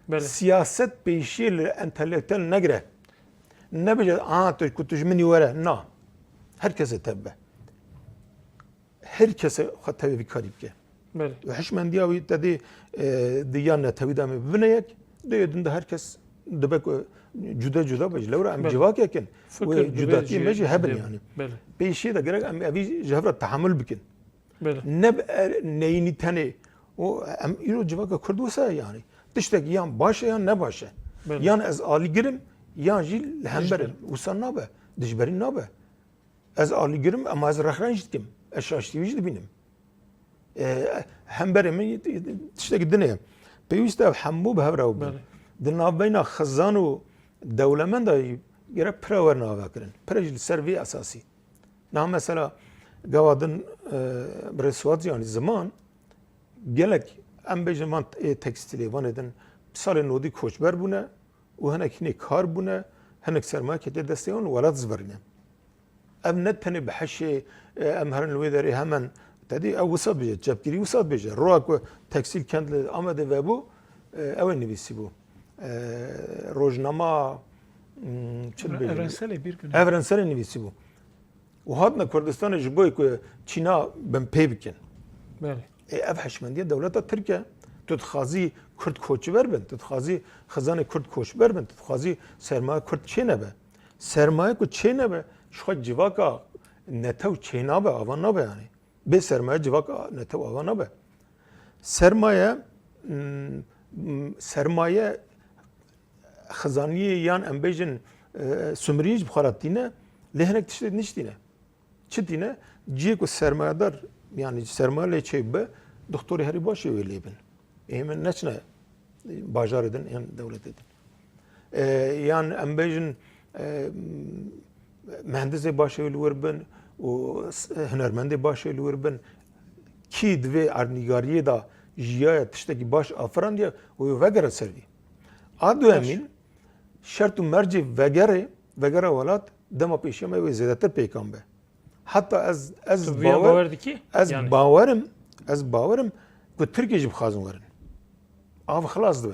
Belê. Siyaset pêşiyê li entelektuel negire. Nebêje, "Aha, tu, ku tu ji min î were." Na. Her kesê tev be. Her kesê xwe tevî vî karî bike. Belê. Û hişmendiya wî te dê, e, di ya netewî de em ê bibine yek, di yê din de her kes dibe ku cuda cuda be. Ji lewra em, belê, civakek in. Fikir, wê dibe cudatiyê me jî hebin, cihê, yanî. Belê. Pêşiyê de gerek em evî ji hev re tehemul bikin. Belê. Ne bi er-, neyînî tenê. O, em îro civaka Kurd wisa ye, yanî. Tiştek yan baş e yan ne baş e. Belê. Yan ez alîgir im, yan jî li hember im. Dijber. Wisa nabe. Dijberî nabe. Ez alîgir im, ama ez rexne jî dikim. Ez şaştî wî jî dibînim. E, hemberê min tiştekî din e. Pêwîst e ev hemû bi hev re bibin. Belê. Di navbeyna xizan û dewlemenda jî gerek pire werin avakirin. Pire jî li ser vî esasî. Niha mesela gava din, e, bi rêsuat, yanî ziman, gelek em bêjin van ê tekstîlê, vanê din salê nodî koçber bûne û hinek hinê kar bûne, hinek sermaye ketiye destê wan û welat zivirîne. Ev ne tenê bi heşê, e, em herin li wê derê hemen, te dî ew wisa dibêje, çepgirî wisa dibêje. Roja ku tekstîl kend li Amedê vebû, e, ew ê nivîsîbû. E, rojnama, hmm, çi dibêjin? Evrenselê bîr kir. Evrenselê nivîsîbû. Û hatine Kurdistanê ji bo ku Çîna binpê bikin. Belê. Ê, ev hişmendiya dewleta Tirk e. Tu dixwazî Kurd koçber bin, tu dixwazî xizanê Kurd koçber bin, tu dixwazî sermaye Kurd çênebe. Sermaye ku çênebe, ji xwe civaka netew çênabe, ava nabe yanî. Bê sermaye civaka netew ava nabe. Sermaye, mm, mm, sermaye xizaniyê yan em bêjin, e, sumiriyê ji bi xwe re tîne, lê hinek tiştê din jî tîne. Çi tîne? Cihê ku sermayedar, yanî sermaye lê çêbibe, doktorê herî baş ê wê lê bin. Ê min neçine bajarê din yan dewletê din. E, yan em bêjin, e, mehendisê baş ê li wir bin û s-, hunermendê baş ê li wir bin. Kî di vê erdnîgariyê de jiyaye, tiştekî baş afirandiye û wê vegere ser vî. A duyemîn, şert û mercê vegerê, vegera welat dema pêşiya me wê zêdetir pêkan be. Heta ez, ez Tu vêya bawer, bawer dikî? Ez Yani. bawerim, ez bawerim ku Tirkiyê jî bixwazin werin. Av xilas dibe.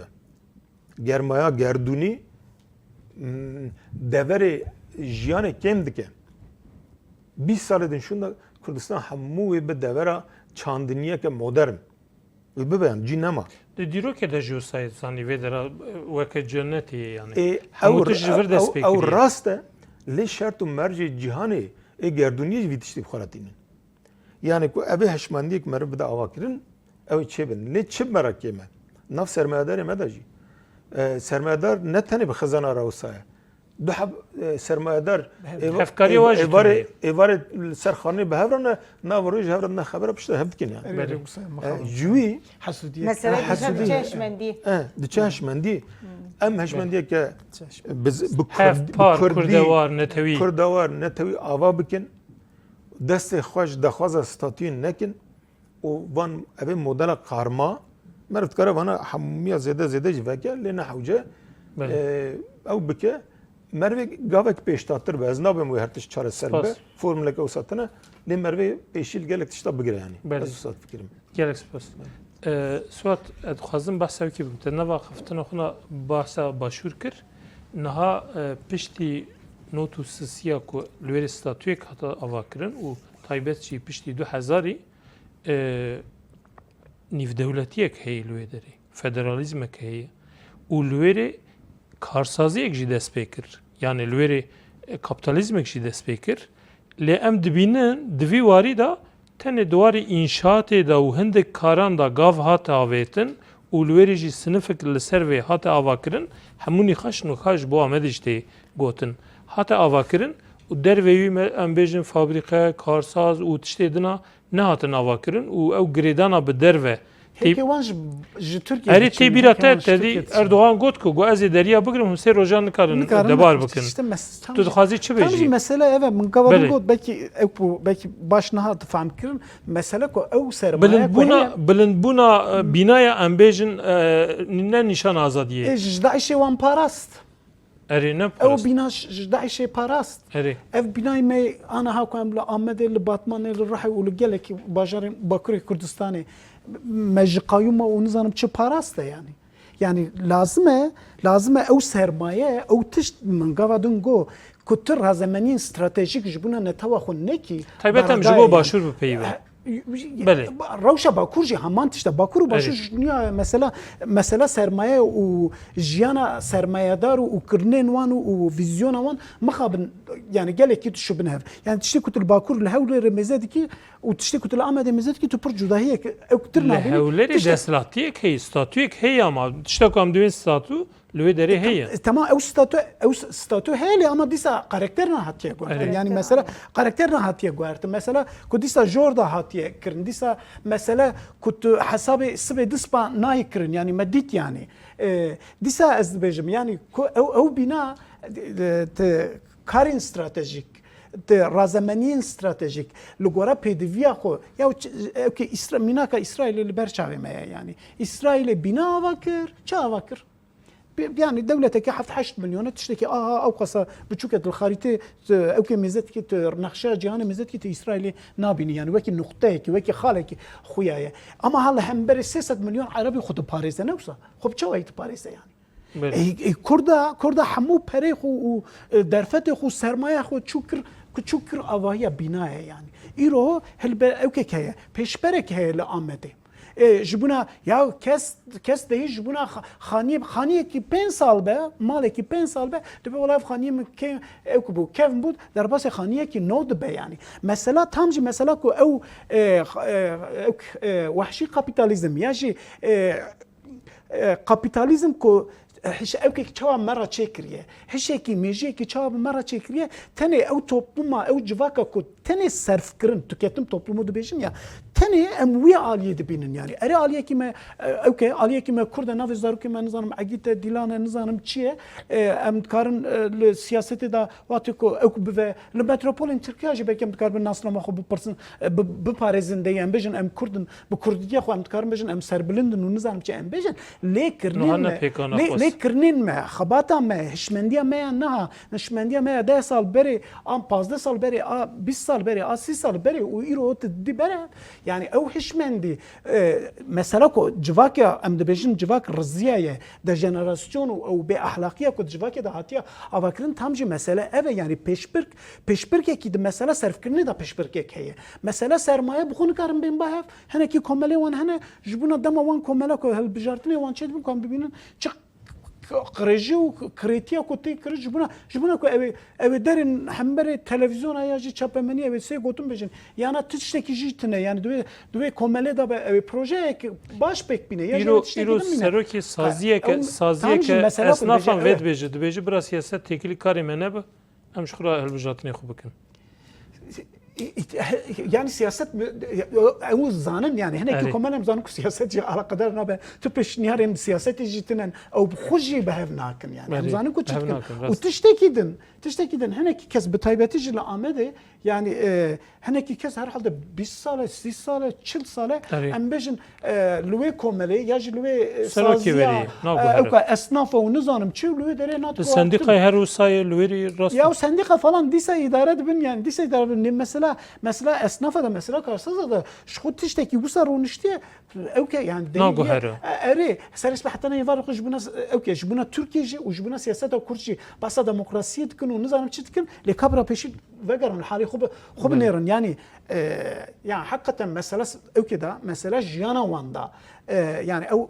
Germaya gerdûnî, mm, deverê jiyanê kêm dike. Bîst salê din şûnda Kurdistan hemû wê bi devera çandiniyeke modern. Wê bibe, yanî cî nema. Di dîrokê de jî wisa ye, zanî vê dera, e, weke cennetê ye yanî. Ê, Hemû ew, tişt ji vir ew, dest pê ew kiriye. Rast e, lê şert û mercê cîhanê, ê gerdûniyê jî vî tiştî bi xwe re tînin. Yanî ku ev ê hişmendiyek meriv bide avakirin, ew ê çêbin. Lê çi bi me re kêm e? Nav sermayedarê me de jî. E, sermayedar ne tenê bi xizana re wisa ye. Du heb, e, sermayedar, Bi hev- êva-, Hevkariyê êva-, wa jî êvarê, tune ye. Êvarê li ser xanê bi hev re ne, nav rojê hev re ne xebera piştre hev dikin yani. Erê, Belê. erê, wisa ye, E, mixabin. Ji wî Hesûdiyek. Mesele Ha, dîsa hesûdî. diçe hişmendî. E, diçe hişmendî. Em hişmendiyeke Diçe hişmendî. bi z-, bi Hev, Kurd-, bi par, Kurdî, Kurdewar, netewî. Kurdewar, netewî ava bikin. Destê xwe ji daxwaza statuyên nekin. û van, ev ê modela karma, meriv dikare vana hemûya zêde zêde jî veke, lê ne hewce, Belê. e, ew bike, merivê gavek pêştatir be. Ez nabêm wê her tişt çareser Spas. be. Formuleke wisa tune, lê merivê pêşî li gelek tişta bigire yanî. Belê. Ez wisa difikirim. Gelek spas. E, Suat, ez dixwazim behsa wekî bikim. Te nava xiftina xwe na behsa başûr kir. Niha, e, piştî not û sisiya ku li wêrê statuyek hate avakirin û taybet jî piştî du hezarî, e, nîvdewletiyek heye li wê derê, federalîzmek heye û li wê rê karsaziyek jî dest pê kir. Yanî li wê rê, e, kapitalizmek jî dest pê kir. Lê em dibînin di vî warî de tenê di warê înşaatê de û hindik karan de gav hate avêtin û li wê rê jî sinifek li ser vê hate avakirin, hemû nîqaş nûka ji bo Amedê jî tê gotin. Hate avakirin û derveyî me, em bêjin fabrîqe, karsaz û tiştê dina nehatin avakirin û ew girêdana bi derve tê. Hêkê wan ji, ji Tirkiyê Erê diçin, tê bîra hêkê te, wan ji te dî Tirkiyê diçin. Erdogan got ku, got, "Ez ê deriya bigirim, hûn sê rojan nikarin Nikarin debar nexwe bikin." işte mes-, tam Tu jî, dixwazî çi tam jî bêjî? Mesele ev e, min gava Belê. got, belkî ew ku, belkî baş nehat fam kirin, mesele ku ew sermaye ku Bilindbûna, heye. bilindbûna, e, bînaya em bêjin, e, ne nîşan azadiyê. Ê, ji DAIŞê wan parast. Erê, ne Ew parast. Bîna ji ji DAIŞê parast. Erê. Ev bînayê me aniha ku em li Amedê, li Batmanê, li Rihê û li gelekî bajarên Bakurê Kurdistanê me ji qayûma û nizanim çi parast e yani. Yani lazim e, lazim e ew sermaye, ew tişt min gava din got ku tu razemeniyên stratejîk ji bona netewa xwe nekî. Taybet em ji bo beredayê yani. Başûr bipeyivin. Belê. Rewşa Bakur jî heman tişt e. Bakur û Başûr Erê. Ji nûya mesela, mesela sermaye û jiyana sermayedar û, û kirinên wan û, û vîzyona wan mixabin, yani gelekî dişibin hev. Yani tiştê ku tu li Bakur, li Hewlêrê mêze dikî û tiştê ku tu li Amedê mêze dikî, tu pir cudahiyek ewktir nabînî. Li Hewlêrê Tiştê desthilatiyek heye, statuyek heye ama tişta ku em dibên statu, Li wê derê heye. Te-, Temam, ew statu, ew s-, statu heye lê ama dîsa karakter nehatiye guhertin. Erê. Yani mesela karakter nehatiye guhertin. Mesela ku dîsa jor da hatiye kirin. Dîsa mesela ku tu hesabê sibê dispa nayê kirin. Yani me dît yani. E, dîsa ez dibêjim yani ku ew, ew bîna, e, te karên stratejîk, te razemeniyên stratejîk li gora pêdiviya xwe ya ç-, ew ke Îsra-, mînaka Îsraîlê li ber çavê me ye yani. Îsraîlê bîna ava kir, çi ava kir? Bi-, yani dewleteke heft heşt milyon e, tiştekî aha ew qasa biçûk e, tu li xarîtê, tu, ew kê mêze dikî, tu nexşeya cîhanê mêze dikî, tu Îsraîlê nabînî. Yani wekî nuqteyekî, wekî xalekî xuya ye. Ama ha li hemberê sê sed milyon Erebî xwe diparêze, ne wisa? Xwe bi çawayî diparêze yani? Belê. Ê, ê, Kurda, Kurda hemû perê xwe û, e, derfetê xwe, sermaya xwe çû kir, ku çû kir avahiya bînayê yani. Îro hilbe-, ewkek heye, pêşberek heye li Amedê. Ê, ji bona ya kes, kes deyî ji bona xa-, xaniyê, xaniyekî pênc sal be, malekî pênc sal be, dibe wela ev xaniyê min kê-, ew ku bû, kevn bû, derbasê xaniyekî nû dibe yani. Mesela tam jî mesela ku ew, e, x-, e, ew, e, wehşî kapîtalîzm ya jî, e, e, kapîtalîzm ku hiş-, ewkek çawa me re çêkiriye, hişekî, mêjiyekî çawa bi me re çêkiriye, tenê ew topluma, ew civaka ku tenê serfkirin, tüketim toplumu dibêjin ya, tenê em wî aliyê dibînin yani. Erê aliyekî me, e, ewke, aliyekî me Kurd e, navê zarokê me nizanim Egît e, Dîlan e, nizanim çi ye, e, em dikarin, e, li siyasetê de wextê ku ew bive, li metropolên Tirkiya jî belkî em dikaribin nasnama xwe bipirsin, e, bi-, biparêzin, de em bêjin em Kurd in, bi kurdîtiya xwe em dikarin bêjin em serbilind in û nizanim çi em bêjin. Lê kirinên Niha ne me, pêka lê, nexwest. Lê kirinên me, xebata me, hişmendiya me ya niha, hişmendiya me ya deh sal berê, an pazdeh sal berê, a bîst sal berê, a sî sal berê û îro tu didî bere, yani ew hişmendî, e, mesela ku civak ya, em dibêjin civak riziya ye, dejenerasyon û ew bêehlaqiya ku di civakê de hatiye avakirin, tam jî mesele ev e, yani pêşbirk, pêşbirkekî di mesela serfkirinê de pêşbirkek heye. Mesela sermaye bi xwe nikarin bên ba hev, hinekî komelê wan hene, ji bona dema wan komela ku hilbijartinê wan çêdibin, ku em bibînin çi qirêjî û kirêtiya ku tê kirin, ji bona, ji bona ku ew ê, ew ê derên hemberê televîzyona ya jî çapemenî ew ê sê gotin bêjin. Yana tiştekî jî tune, yani di wê, di wê komelê de be, ew ê projeyek baş pêk bîne. Ya jî Îro, tiştekî îro din bîne. Serokê saziyeke, Ew, tam jî saziyeke mesela ku esnafan dibêje, vê ew e. Dibêje, bira siyaset têkilî karê me nebe, em ji xwe re hilbijartinê xwe bikin. Yani siyaset mi-, ew zanin yani, hinekî Erê. Komel em zanin ku siyaset jî alaqedar nabe. Tu pêşniyarên siyasetê jî tinen, ew bi xwe jî bi hev nakin yani. Em Erê, zanin ku çi bi hev dikin. Nakin, rast. Û tiştekî din, tiştekî din, hinekî kes bi taybetî jî li Amedê yani, e, hinekî kes herhalde bîst sal e, sî sal e, çil sal e, Erê. Em bêjin, e, li wê komelê ya jî li wê, e, Serokê saziya, verî, e, nagûhere. Ewka esnafa û nizanim çi û li wê derê nat Di sendîkayê her wisa ye, li wêrî rast Ya e. Û sendîka falan dîsa îdare dibin, yani dîsa îdare dibin. Nê mesela, mesela esnafa da, mesela karsaza da ji xwe tiştekî wisa rûniştiye, ewke yani Nagûhere. E, erê, serê sibê heta ne êvar xwe ji bona, ewke ji bona Tirkiye jî û ji bona siyaseta Kurd jî bahsa demokrasiyê dikin û nizanim çi dikin, lê kabira pêşî vegerin, halê xwe bi-, xwe Belê. Binêrin. Yani, e, ya heqeten mesela s-, ewke da, mesela jiyana wan da, e, yani ew,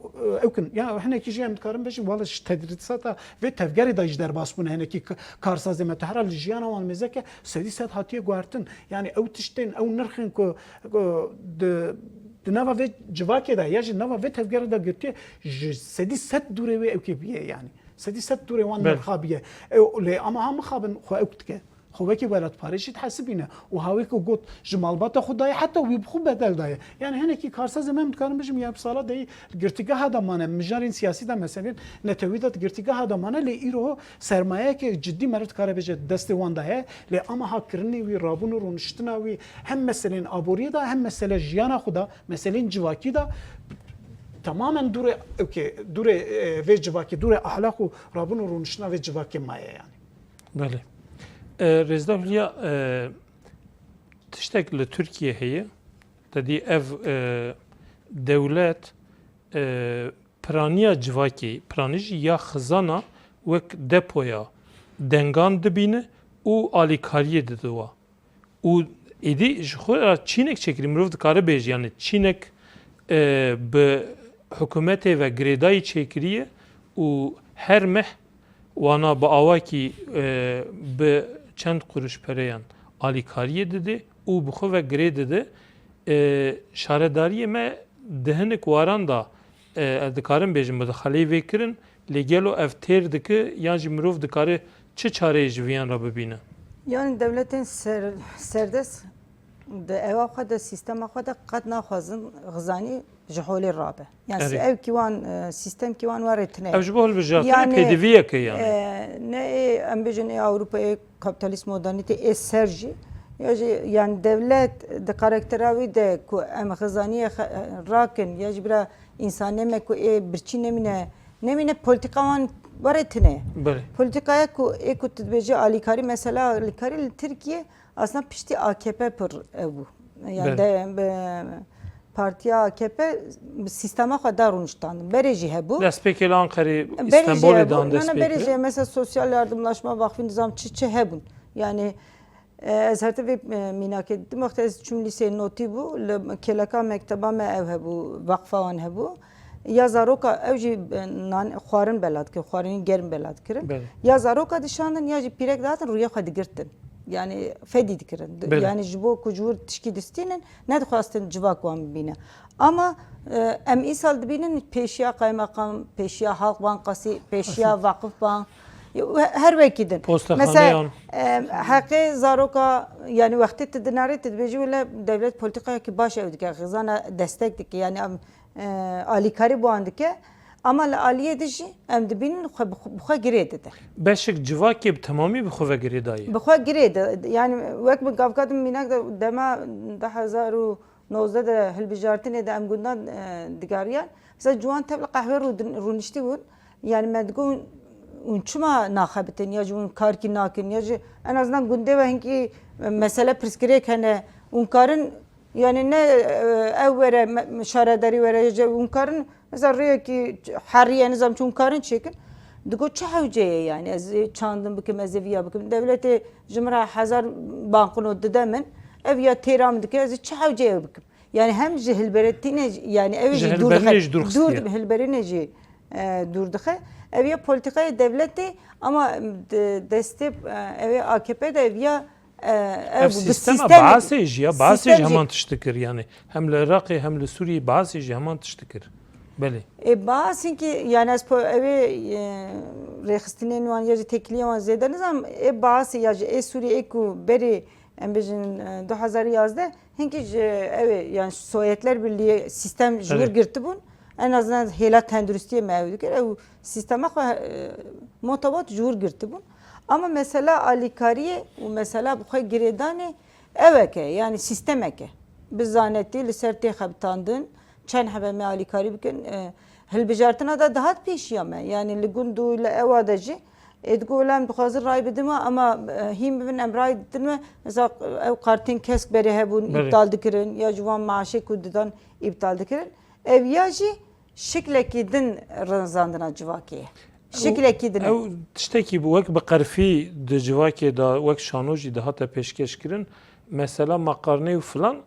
e, ew kin, ya hinekî jî em dikarin bêjin, wala ji tedrîsata vê tevgerê de jî derbas bûne, hinekî k-, karsazê me, tu herhalde jiyana wan mêzeke sedî sed hatiye guhertin. Yani ew tiştên, ew nirxên ku, ku di, di nava vê civakê de ya jî nava vê tevgerê de girtiye, ji sedî sed dûrê wê ewkê bûye yani. Sedî sed dûrê wan Belê. Nirxa bûye. Ew, lê ama ha mixabin xwe ewk dike. Xwe wekî welatparêz jî dihesibîne û ha wê ku got ji malbata xwe daye, heta wî bi xwe bedel daye. Yani hinekî karsazê me, em dikarin bêjin, ya bi sala deyî girtîgeha de mane, mijarên siyasî de, meselên netewî de di girtîgeha de mane, lê îro sermayeyeke cidî meriv dikare bêje destê wan de heye, lê ama ha kirinê wî, rabûn û rûniştina wî hem meselên aboriyê de hem mesele jiyana xwe de, meselên civakî de tamamen dûrê, okey, dûrê, e, vê civakê, dûrê ahlak û rabûn û rûniştina vê civakê maye yani. Belê. E, Rêzdar Hülya, e, tiştek li Tirkiye heye, te dî ev, e, dewlet, e, piraniya civakê, piranî jî ya xizana wek depoya dengan dibîne û alîkariyê dide wa. Û êdî ji xwe re çînek çêkirî, mirov dikare bêje, yani çînek, e, bi hikûmetê ve girêdayî çêkiriye û her meh wana bi awakî, e, bi çend quruş pereyan alîkariyê dide û bi xwe ve girê dide. E, şaredariyê me di hinek waran de, e, ez dikarim bêjim, bi xeleyê vê kirin, lê gelo ev têr dike yan jî mirov dikare çi çareyê ji viyan re bibîne? Yani dewletên ser-, serdest di ewa xwe de, sîstema xwe de qet naxwazin xizanî ji holê rabe. Yani Erê. Ev kî wan, e, sîstem kî wan were tine. Ev ji bo hilbijartinê Yani, pêdiviyek e yani. E, ne ê, em bêjin ê Ewropayê kapîtalîst modernîtê ê ser jî, ya jî yani dewlet di karaktera wî de ku em xizaniyê xe-, rakin ya jî bira însanê me ku ê birçî nemîne, nemîne polîtîka wan were tine. Belê. Polîtîkaya ku ê ku tu dibêjî alîkarî, mesela alîkarî li Tirkiye aslında piştî A K P pir ew bû. Yani Belê. de, be, partiya A K P bi sîstema xwe da rûniştandin. Berê jî hebû. Destpêkê li Anqerê, Berê jî Îstenbolê hebû. dan Nana berê destpêkê. jî mesela sosyal yardımlaşma vakfî nizam çi çi hebûn. Yani, e, ez her tevê, e, mînakê didim, wextê ez çûm lîseyê notî bû, li kêleka mekteba me ew hebû, vakfa wan hebû. Ya zaroka ew jî, e, nan, xwarin bela dikirin, xwarinî germ bela dikirin. Belê. Ya zaroka dişandin ya jî pîrek dihatin rûyê xwe digirtin. Yani fedî dikirin. Belê. Yani ji bo ku ji wir tişkî distînin, nedixwastin civak wan bibîne. Ama, e, em îsal dibînin pêşiya Qaymeqam, pêşiya Halk Bankası, pêşiya Vakıfbank, he-, her wekî din. Postaxaneyan. Mesela, e, heqê zaroka, yani wextê tu dinarê, tu dibêjî wele dewlet polîtîkayekî baş ew dike, xizana destek dike, yani em, e, alîkarî bi wan dike. Ama li aliyê din jî em dibînin xwe bi xwe, bi xwe girê dide. Beşek civakê bi temamî bi xwe ve girêdayî. Bi xwe girê de, yani wek min gavka din mînak de dema du hezar û nozdeh de hilbijartinê de em gundan, e, digariyan. Mesela ciwan tev li qehwe rûdin-, rûniştî bûn. Yani me digot hûn çima naxebitin ya jî hûn karkî nakin ya jî en azından gundê we hinkî, e, mesele pirsgirêk hene. Hûn karin yani ne, e, ew were, me-, me-, şaredarî were, ya jî hûn karin mesela rêyekî herî ye, nizam çi hûn karin çêkin. Digot çi hewce ye yani, ez ê çandin bikim, ez ê viya bikim. Dewletê ji min re hezar banknot dide min, ev ya têra min dike, ez ê çi hewce ye bikim. Yani hem ji hilberînê, yani ew Ji jî dûr hilberînê dixe. jî dûr Dûr xistiye. hilberînê jî, e, dûr dixe. Ev ya polîtîkayê dewletê ama de-, destê, e, ew ê A K P de ev ya, e, ev Ev bi sîstema sîstemê Baasê jî ya, Baasê jî sîstem jî heman tişt dikir yani. Hem li Iraqê hem li Sûriyê Baasê jî heman tişt dikir. Belê. E, Baas hinkî, yani ez po-, ew ê, e, rêxistinên wan ya jî têkiliyên wan zêde nizam. Ê Baasê ya jî ê Sûriyê ê ku berê em bêjin, e, du hezar yazdeh, hinkî ji ew ê, yani Sovyetler Birliği sîstem ji wir Erê. girtibûn. En azından hêla tenduristiyê me ew dikir. Ew sîstema xwe, e, motabot ji wir girtibûn. Ama mesela alîkariyê û mesela bi xwe girêdanê ewek e, yani sîstemek e. Bi zanetî li ser tê xebitandin, çend hebe me alîkarî bikin, e, hilbijartina de dihat pêşiya me. Yani li gund û li ewa de jî, ê digot, "Wela em dixwazin ray bidin we, ama, e, hîn bibin em ray didin we." Mesela ew kartên kesk berê hebûn, Berê. îptal dikirin, ya ji wan maaşê ku didan îptal dikirin. Ev ya jî şiklekî din rizandina civakê ye. Ew, Şiklekî din e. ew tiştekî bû, wek bi qerfî di civakê de, wek şano jî dihate pêşkêş kirin. Mesela maqarnê û filan,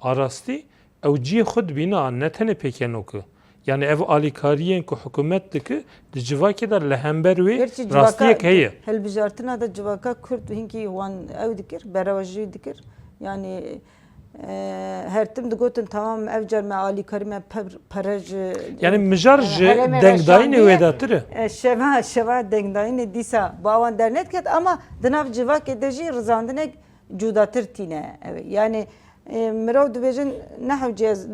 a rastî ew cihê xwe dibîne, ne tenê pêkenok e. Yani ev alîkariyên ku hikûmet dike, di civakê de li hember wê Gerçi civaka rastiyek heye. hilbijartina de civaka Kurd hinkî wan ew dikir, berewa jî dikir. Yani, e, her tim digotin, "Tamam, ev car me alîkarî me per-, pere ji, Yani mijar e, ji herêmê re dengdayînê şandiye." wêdatir e. E, şeva, şeva dengdayînê dîsa bi awan dernediket, ama di nav civakê de jî rizandinek cudatir tîne. Ew ê. Yani, e, mirov dibêjin, "Nehewce ez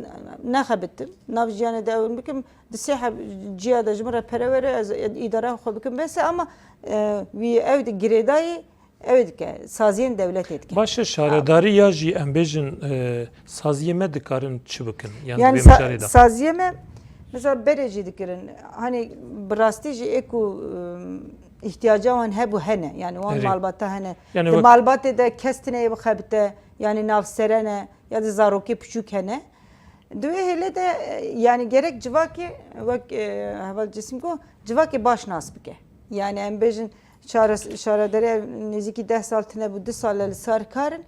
nexebitim, nav jiyanê de ew bikim, di sê heb-, ciya de ji min re pere were, ez îdara xwe bikim." Bes e, ama, e, wî ew di girêdayî, ew ê dike, saziyên dewletê dike. Baş e, şaredarî ya jî em bêjin, e, saziyê me dikarin çi bikin? Yani Yani di vê sa-, mijarê de. saziyê me, Mesela berê jî dikirin, hani bi rastî jî ê ku, ım, îhtiyaca wan hebû hene, yani wan Erê. malbata hene. Yani Di wek malbatê de kes tine yê bixebite, yani navsere ne, ya da zarokê piçûk hene. Di wê hêlê de, e, yani gerek civakê, wek, e, heval Cisîm got, civakê baş nas bike. Yani em bêjin, şare-, şaredarê nêzîkî deh sal tine bû, du sal e li sar kar in.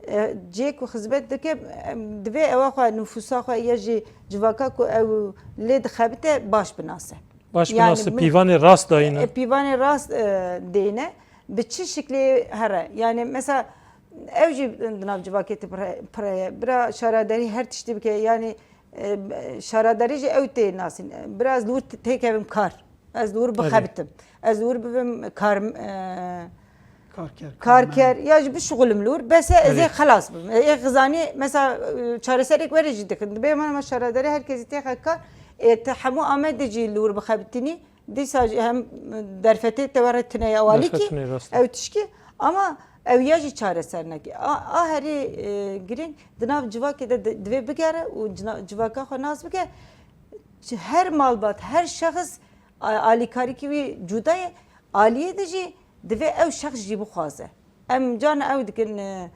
E, cihê ku xizmet dike, em, divê ewa xwe, nifûsa xwe ya jî civaka ku ew lê dixebite baş binase. Baş Yani binase, mi-, pîvanê rast dayîne. e, pîvanê rast, e, deyne. Bi çi şiklê here? Yani mesela ew jî di nav civakê ti pire, pire ye. Bira şaredarî her tiştî bike. Yani, e, şaredarî jî ew tê nasîn. Bira ez li wir têkevim kar. Ez li wir Erê. bixebitim. Ez li wir bibim kar, e, Karker, karker. karmen. Ya jî bişixulim li wir. Bes e, ez ê Erê. xelas bim. Ê xizanî, mesela, e, çareserek were jî dikin. Dibê me, me şaredarî her kesî têxe kar. Ê te hemû Amedê jî li wir bixebitinî. Dîsa jî hem derfetê te were tine ya walîkî, Derfetine rast. ew tişkî, ama ew ya jî çareser neke. A, a herî, e, girîng di nav civakê de di-, divê bigere û cina-, civaka xwe nas bike. Ji her malbat, her şexs a-, alîkarîkî wî cuda ye. Aliyê de jî divê ew şexs jî bixwaze. Em carna ew dikin, e,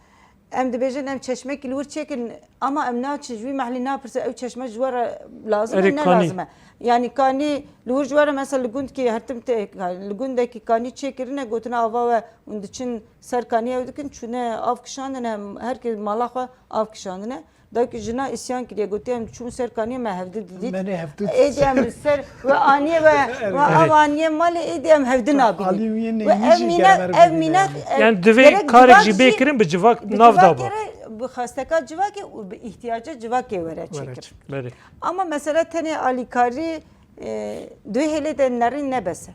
em dibêjin em çeşmekî li wir çêkin, ama em naçin ji wî mehlî napirsin, ew çeşme ji we re lazim e, Erê, ne kanî. lazim e. Yani kanî li wir ji we re mesela li gundkî hertim tê, li gundekî kanî çêkirine, gotine ava we, hûn diçin ser kanî ew dikin, çûne av kişandine, her kes mala xwe av kişandine. Dawkî jina îsyan kiriye, gotiye, em çûn ser kaniyê me hevdi didît. Me nê hevdi Êdî em li ser we aniye we, we Erê. av aniye malê, êdî em hevdi nabînin. Alî wî yê We neyî ev jî mînak, gerek ev mînak, ev Yani divê gerek karek civak jî jî bê kirin bi civak bi nav da civakê ba. re, bi xwesteka civakê û bi îhtiyaca civakê were Were çêkirin. çêkirin. Belê. Ama mesela tenê alîkarî, e, di wê hêlê de nerîn nebese.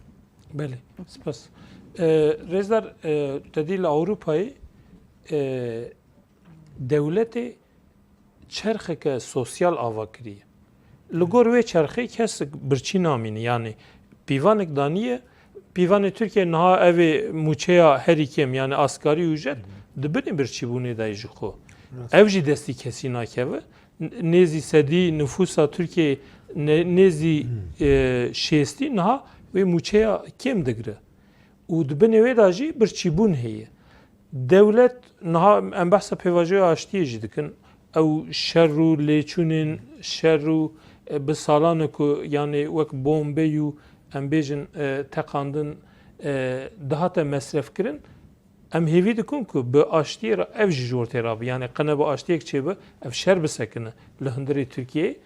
Belê. Spas. E, Rêzdar, e, te dî li Ewropayê, e, dewletê çerxeke sosyal ava kiriye. Li gor wê çerxê kes birçî namîne. Yani pîvanek daniye, pîvanê Tirkiye niha ev ê mûçeya herî kêm, yani asgarî ücret, di binê birçîbûnê de ye ji xwe. Rast. Ev jî destî kesî nakeve. N-, nêzî sedî nifûsa Tirkiyeyê, ne-, nêzî, Hmm. e, şêstî niha wê mûçeya kêm digire. Û di binê wê de jî birçîbûn heye. Dewlet niha em behsa pêvajoya aştiyê jî dikin. Ew şer û lêçûnên şer û, e, bi salan e ku, yanî wek bombeyû, em bêjin, e, teqandin, e, dihate mesrefkirin. Em hêvî dikin ku bi aştiyê re ev jî ji ortê rabe. Yanî qe ne bi aştiyek çêbe, ev şer bisekine li hundirê Tirkiyeyê.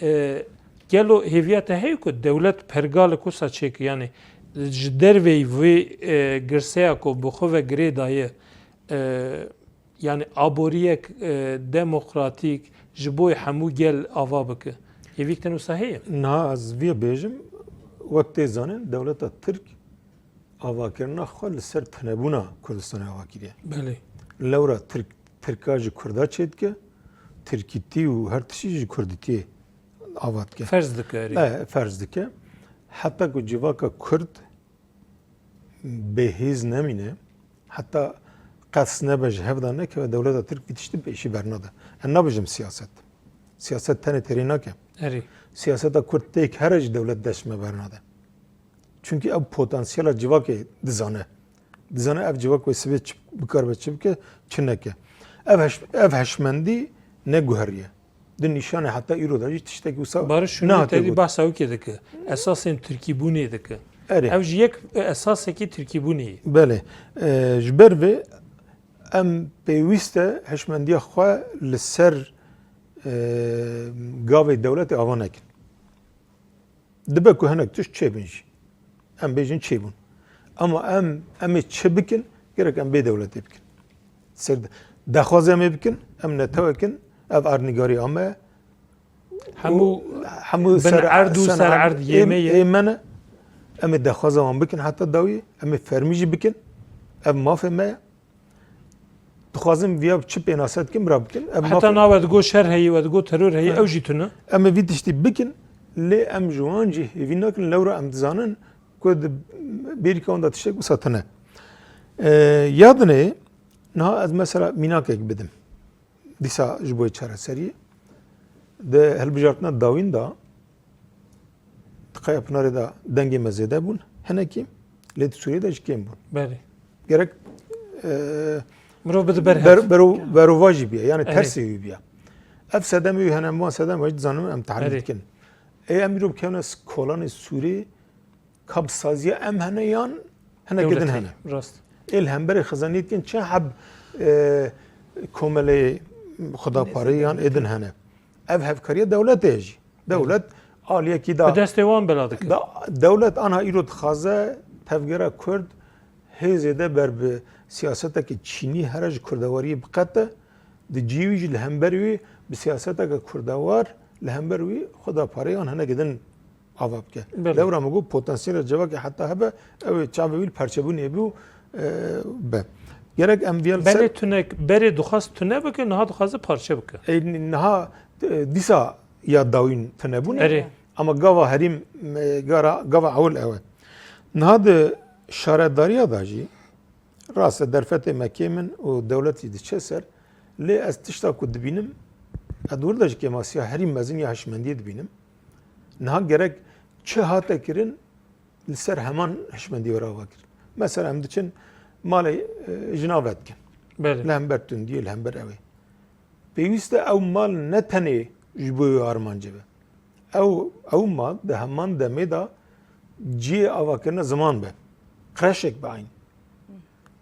E, gelo hêviya te heye ku dewlet pergalek wisa çêke? Yanî ji derveyî vê, e, girseya ku bi xwe ve girê daye, e, yanî aboriyek, e, demokratîk ji bo hemû gel ava bike? Hêvîk te wisa heye? Niha ez vê bêjim, wek tê zanîn, dewleta Tirk avakirina xwe li ser tinebûna Kurdistanê ava kiriye. Belê. Lewra Tirk, Tirka ji Kurda çêdike, Tirkîtî û her tiştî ji Kurdîtiyê ava dike. Ferz dike, erê. E, ferz dike. Heta ku civaka Kurd bêhêz nemîne, heta qes nebe ji hev de nekeve, dewleta Tirk vî tiştî pêşî bernade. Em nabêjim siyaset. Siyaset tenê têrê nake. Erê. Siyaseta Kurd têk here jî dewlet dest ji me bernade. Çunkî ew potansiyela civakê dizane. Dizane ev civak wê sibê çi bikaribe çi bike, çi neke. Ev heş-, ev heşmendî neguheriye. Di nîşanê heta îro de jî tiştekî wisa Barış, şûnê nehate tevî got. Behsa wekê dike. Esasên tirkîbûnê dike. Erê. Ev jî yek esasekî tirkîbûnê ye. Belê. E, ji ber vê em pêwîst e heşmendiya xwe li ser, e, gavê dewletê ava nekin. Dibe ku hinek tişt çêbin jî. Em bêjin çêbûn. Ama em, em ê çi bikin? Gerek em bê dewletê bikin. Ser de-, daxwazê em ê bikin, em netewek in, ev erdnîgarî a me ye. Hemû Û hemû bin ser, erd û ser ser erd erd yê ê, me ye. ê me ne. Em ê daxwaza wan bikin heta dawî, em ê fermî jî bikin. Ev mafê me ye. Dixwazim viya çi pênase dikim, bira bikin. Ev Heta maf- na we digo şer heye, we digo teror heye, Ha. ew jî tune. Em ê vî tiştî bikin, lê em ji wan jî hêvî nakin, lewra em dizanin ku di bêrîka wan de tiştek wisa tune. Ee, ya dinê, niha ez mesela mînakek bidim. Dîsa ji bo çareseriyê. Di hilbijartina dawîn de, Di Kayapınarê de dengê me zêde bûn, hinekî, lê di Sûriyê de jî kêm bûn. Belê. Gerek e, Mirov bide ber hev. ber, bero, berova jî biye, yani Evet. tersê wî biye. Ev sedemê wî hene, em wan sedem hêj dizanin em tehlîl Evet. dikin. Ê em îro bikevine s-, kolanê Sûrî, ka bi saziya em hene yan hinek din Dewletê. Hene. Rast. Ê li hemberê xizanî dikin çi heb e, komelê xudaparê yan ê din hene. Ev hevkariya dewletê ye jî. Dewlet aliyekî da Bi destê wan bela dike. Da, dewlet anha îro dixwaze tevgera Kurd hê zêde ber bi siyaseteke çînî here ji kurdewariyê biqete, di cihê wî jî li hember wî bi siyaseteke kurdewar li hember wî xudaparê yan hinekî din ava bike. Belê. Lewra min got potansiyela civakê heta hebe ew ê çavê wî li perçebûnê bû e, be. Gerek em viya li ser Belê tunek, berê dixwast tune bike, niha dixwaze parçe bike. Ê, niha e, dîsa ya dawîn tune bûne. Erê. Ama gava herîm, e, gara, gava ewil ew e. Niha di şaredariya da jî, rast e, derfetê me kêm in û dewlet jî diçe ser, lê ez tişta ku dibînim, ez di wir de jî kêmasiya herî mezin ya hişmendiyê dibînim. Niha gerek çi hate kirin, li ser heman hişmendî were ava kirin. Mesela em diçin malê e, jina vedikin. Li Belê. hember tundiyê, li hember ew ê. Pêwîst e ew mal ne tenê ji bo wê armancê be. Ew, ew mal di heman demê de cihê avakirina ziman be. Kreşek be eyn.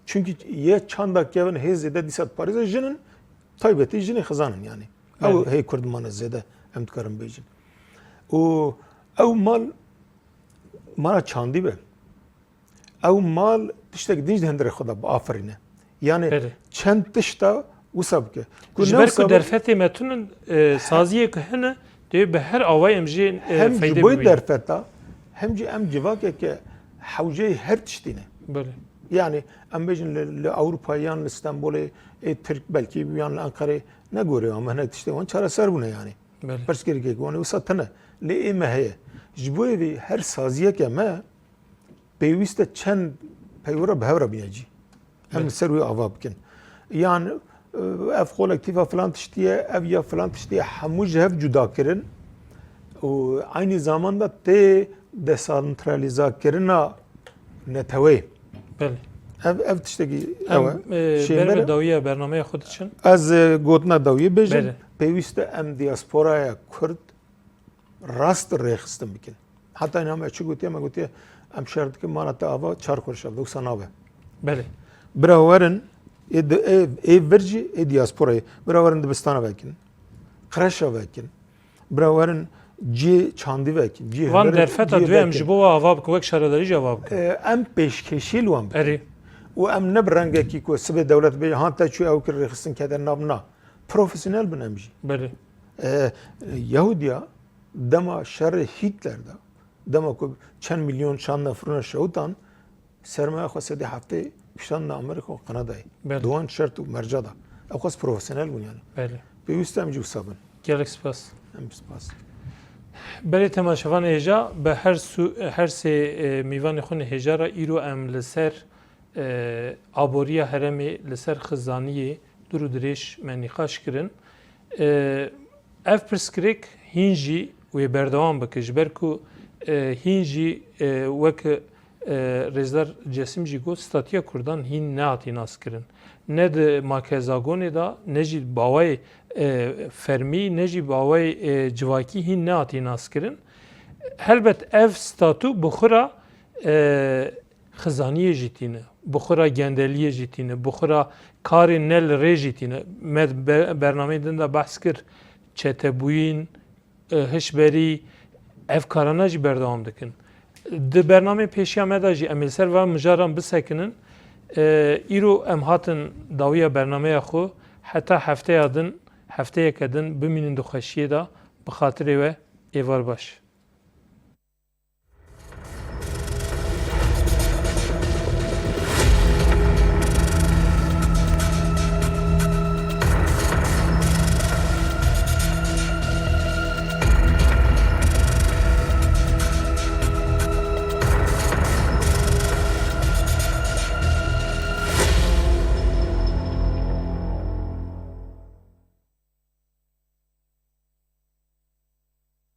Çunkî yê çanda kevin hê zêde dîsa diparêze jin in, taybetî jinê xizan in yani. Ew Belê. Hê Kurd mane zêde em dikarin bêjin. Û ew mal mala çandî be. Ew mal tiştek din jî di hundirê xwe de biafirîne. Yani Belê. Çend tişta wisa bike. Ku Ji ne ber wisa ku be- derfetê me tune, e, saziyê ku hene, dê bi her awayê em jê e, Hem feyde ji bo bibînin. Derfeta, hem jî em civakeke hewceyê her tiştî ne. Belê. Yani em bêjin li, li Ewropa yan li Stenbolê ê Tirk belkî yan li Enqerê ne gorê wan, hinek tiştê wan çareser bûne yani. Belê. Pirsgirêkek wan ê wisa tune. Lê ê me heye. Ji bo vê her saziyeke me pêwîst e çend peywira bi hev re bîne cî. Em Belê. li ser wê ava bikin. Yan e, ev kolektîfa filan tiştî ye, ev ya filan tiştî ye, hemû ji hev cuda kirin. Û aynî zamanda tê desantralîzakirina neteweyê. Belê. Ev, ev tiştekî Em ew e. e, Şênber ber e. Bi dawiya bernameya xwe diçin. Ez e, gotina dawiyê bêjim. Belê. Pêwîst e em diasporaya Kurd rast rêxistin bikin. Heta niha me çi gotiye, me gotiye em şer dikin mala te ava çar xweş ev wisa nabe. Belê. Bira werin ê, di- ê, ê vir jî ê diasporayê. Bira werin dibistana vekin. Kreşa vekin. Bira werin cihê çandî vekin. Cihê Van hunerê, derfeta cihê duye em vekin. Ji bo we ava bikin, wek şaredarî jî ava bikin. E, em pêşkêşî li wan bikin. Erê. Û em ne bi rengekî ku sibê dewlet bêje han te çû ew kir rêxistin kete nav na. Profesyonel bin em jî. Belê. E, Yahudiya dema şerê Hitler de, dema ku çend milyon şandine firûne şewtan, sermaya xwe sedê heftê kişandine Amerîka û Kanadayê. Belê. Di wan şert û merca de. Ew xwest profesyonel bûn yani. Belê. Pêwîst e em jî wisa bin. Gelek spas. Em spas. Belê temaşevanê hêja, bi her su, her sê e, mîvanê xwe hêja re îro em li ser e, aboriya herêmê, li ser xizaniyê dûr û dirêj me nîqaş kirin. E, ev pirsgirêk hîn jî wê berdewam bike, ji ber ku e, hîn jî e, wek e, Rêzdar Cesim jî got, statuya Kurdan hîn nehatî naskirin. Ne di makezagonê de, ne jî bawayê e, fermî, ne jî bawayê e, civakî hîn nehatî naskirin. Helbet ev statu bi xwe re e, xizaniyê jî tîne, bi xwe re gendeliyê jî tîne, bi xwe re karên ne li rê jî tîne. Me be- bernameyên din de behs kir, çetebûyîn, e, hişberî, ev karana jî berdewam dikin. Di bernameyên pêşiya me de jî em ê li ser van mijaran bisekinin. E, îro em hatin dawiya bernameya xwe, heta hefteya din, hefteyeke din bimînin di xweşiyê de, bi xatirê we êvar baş.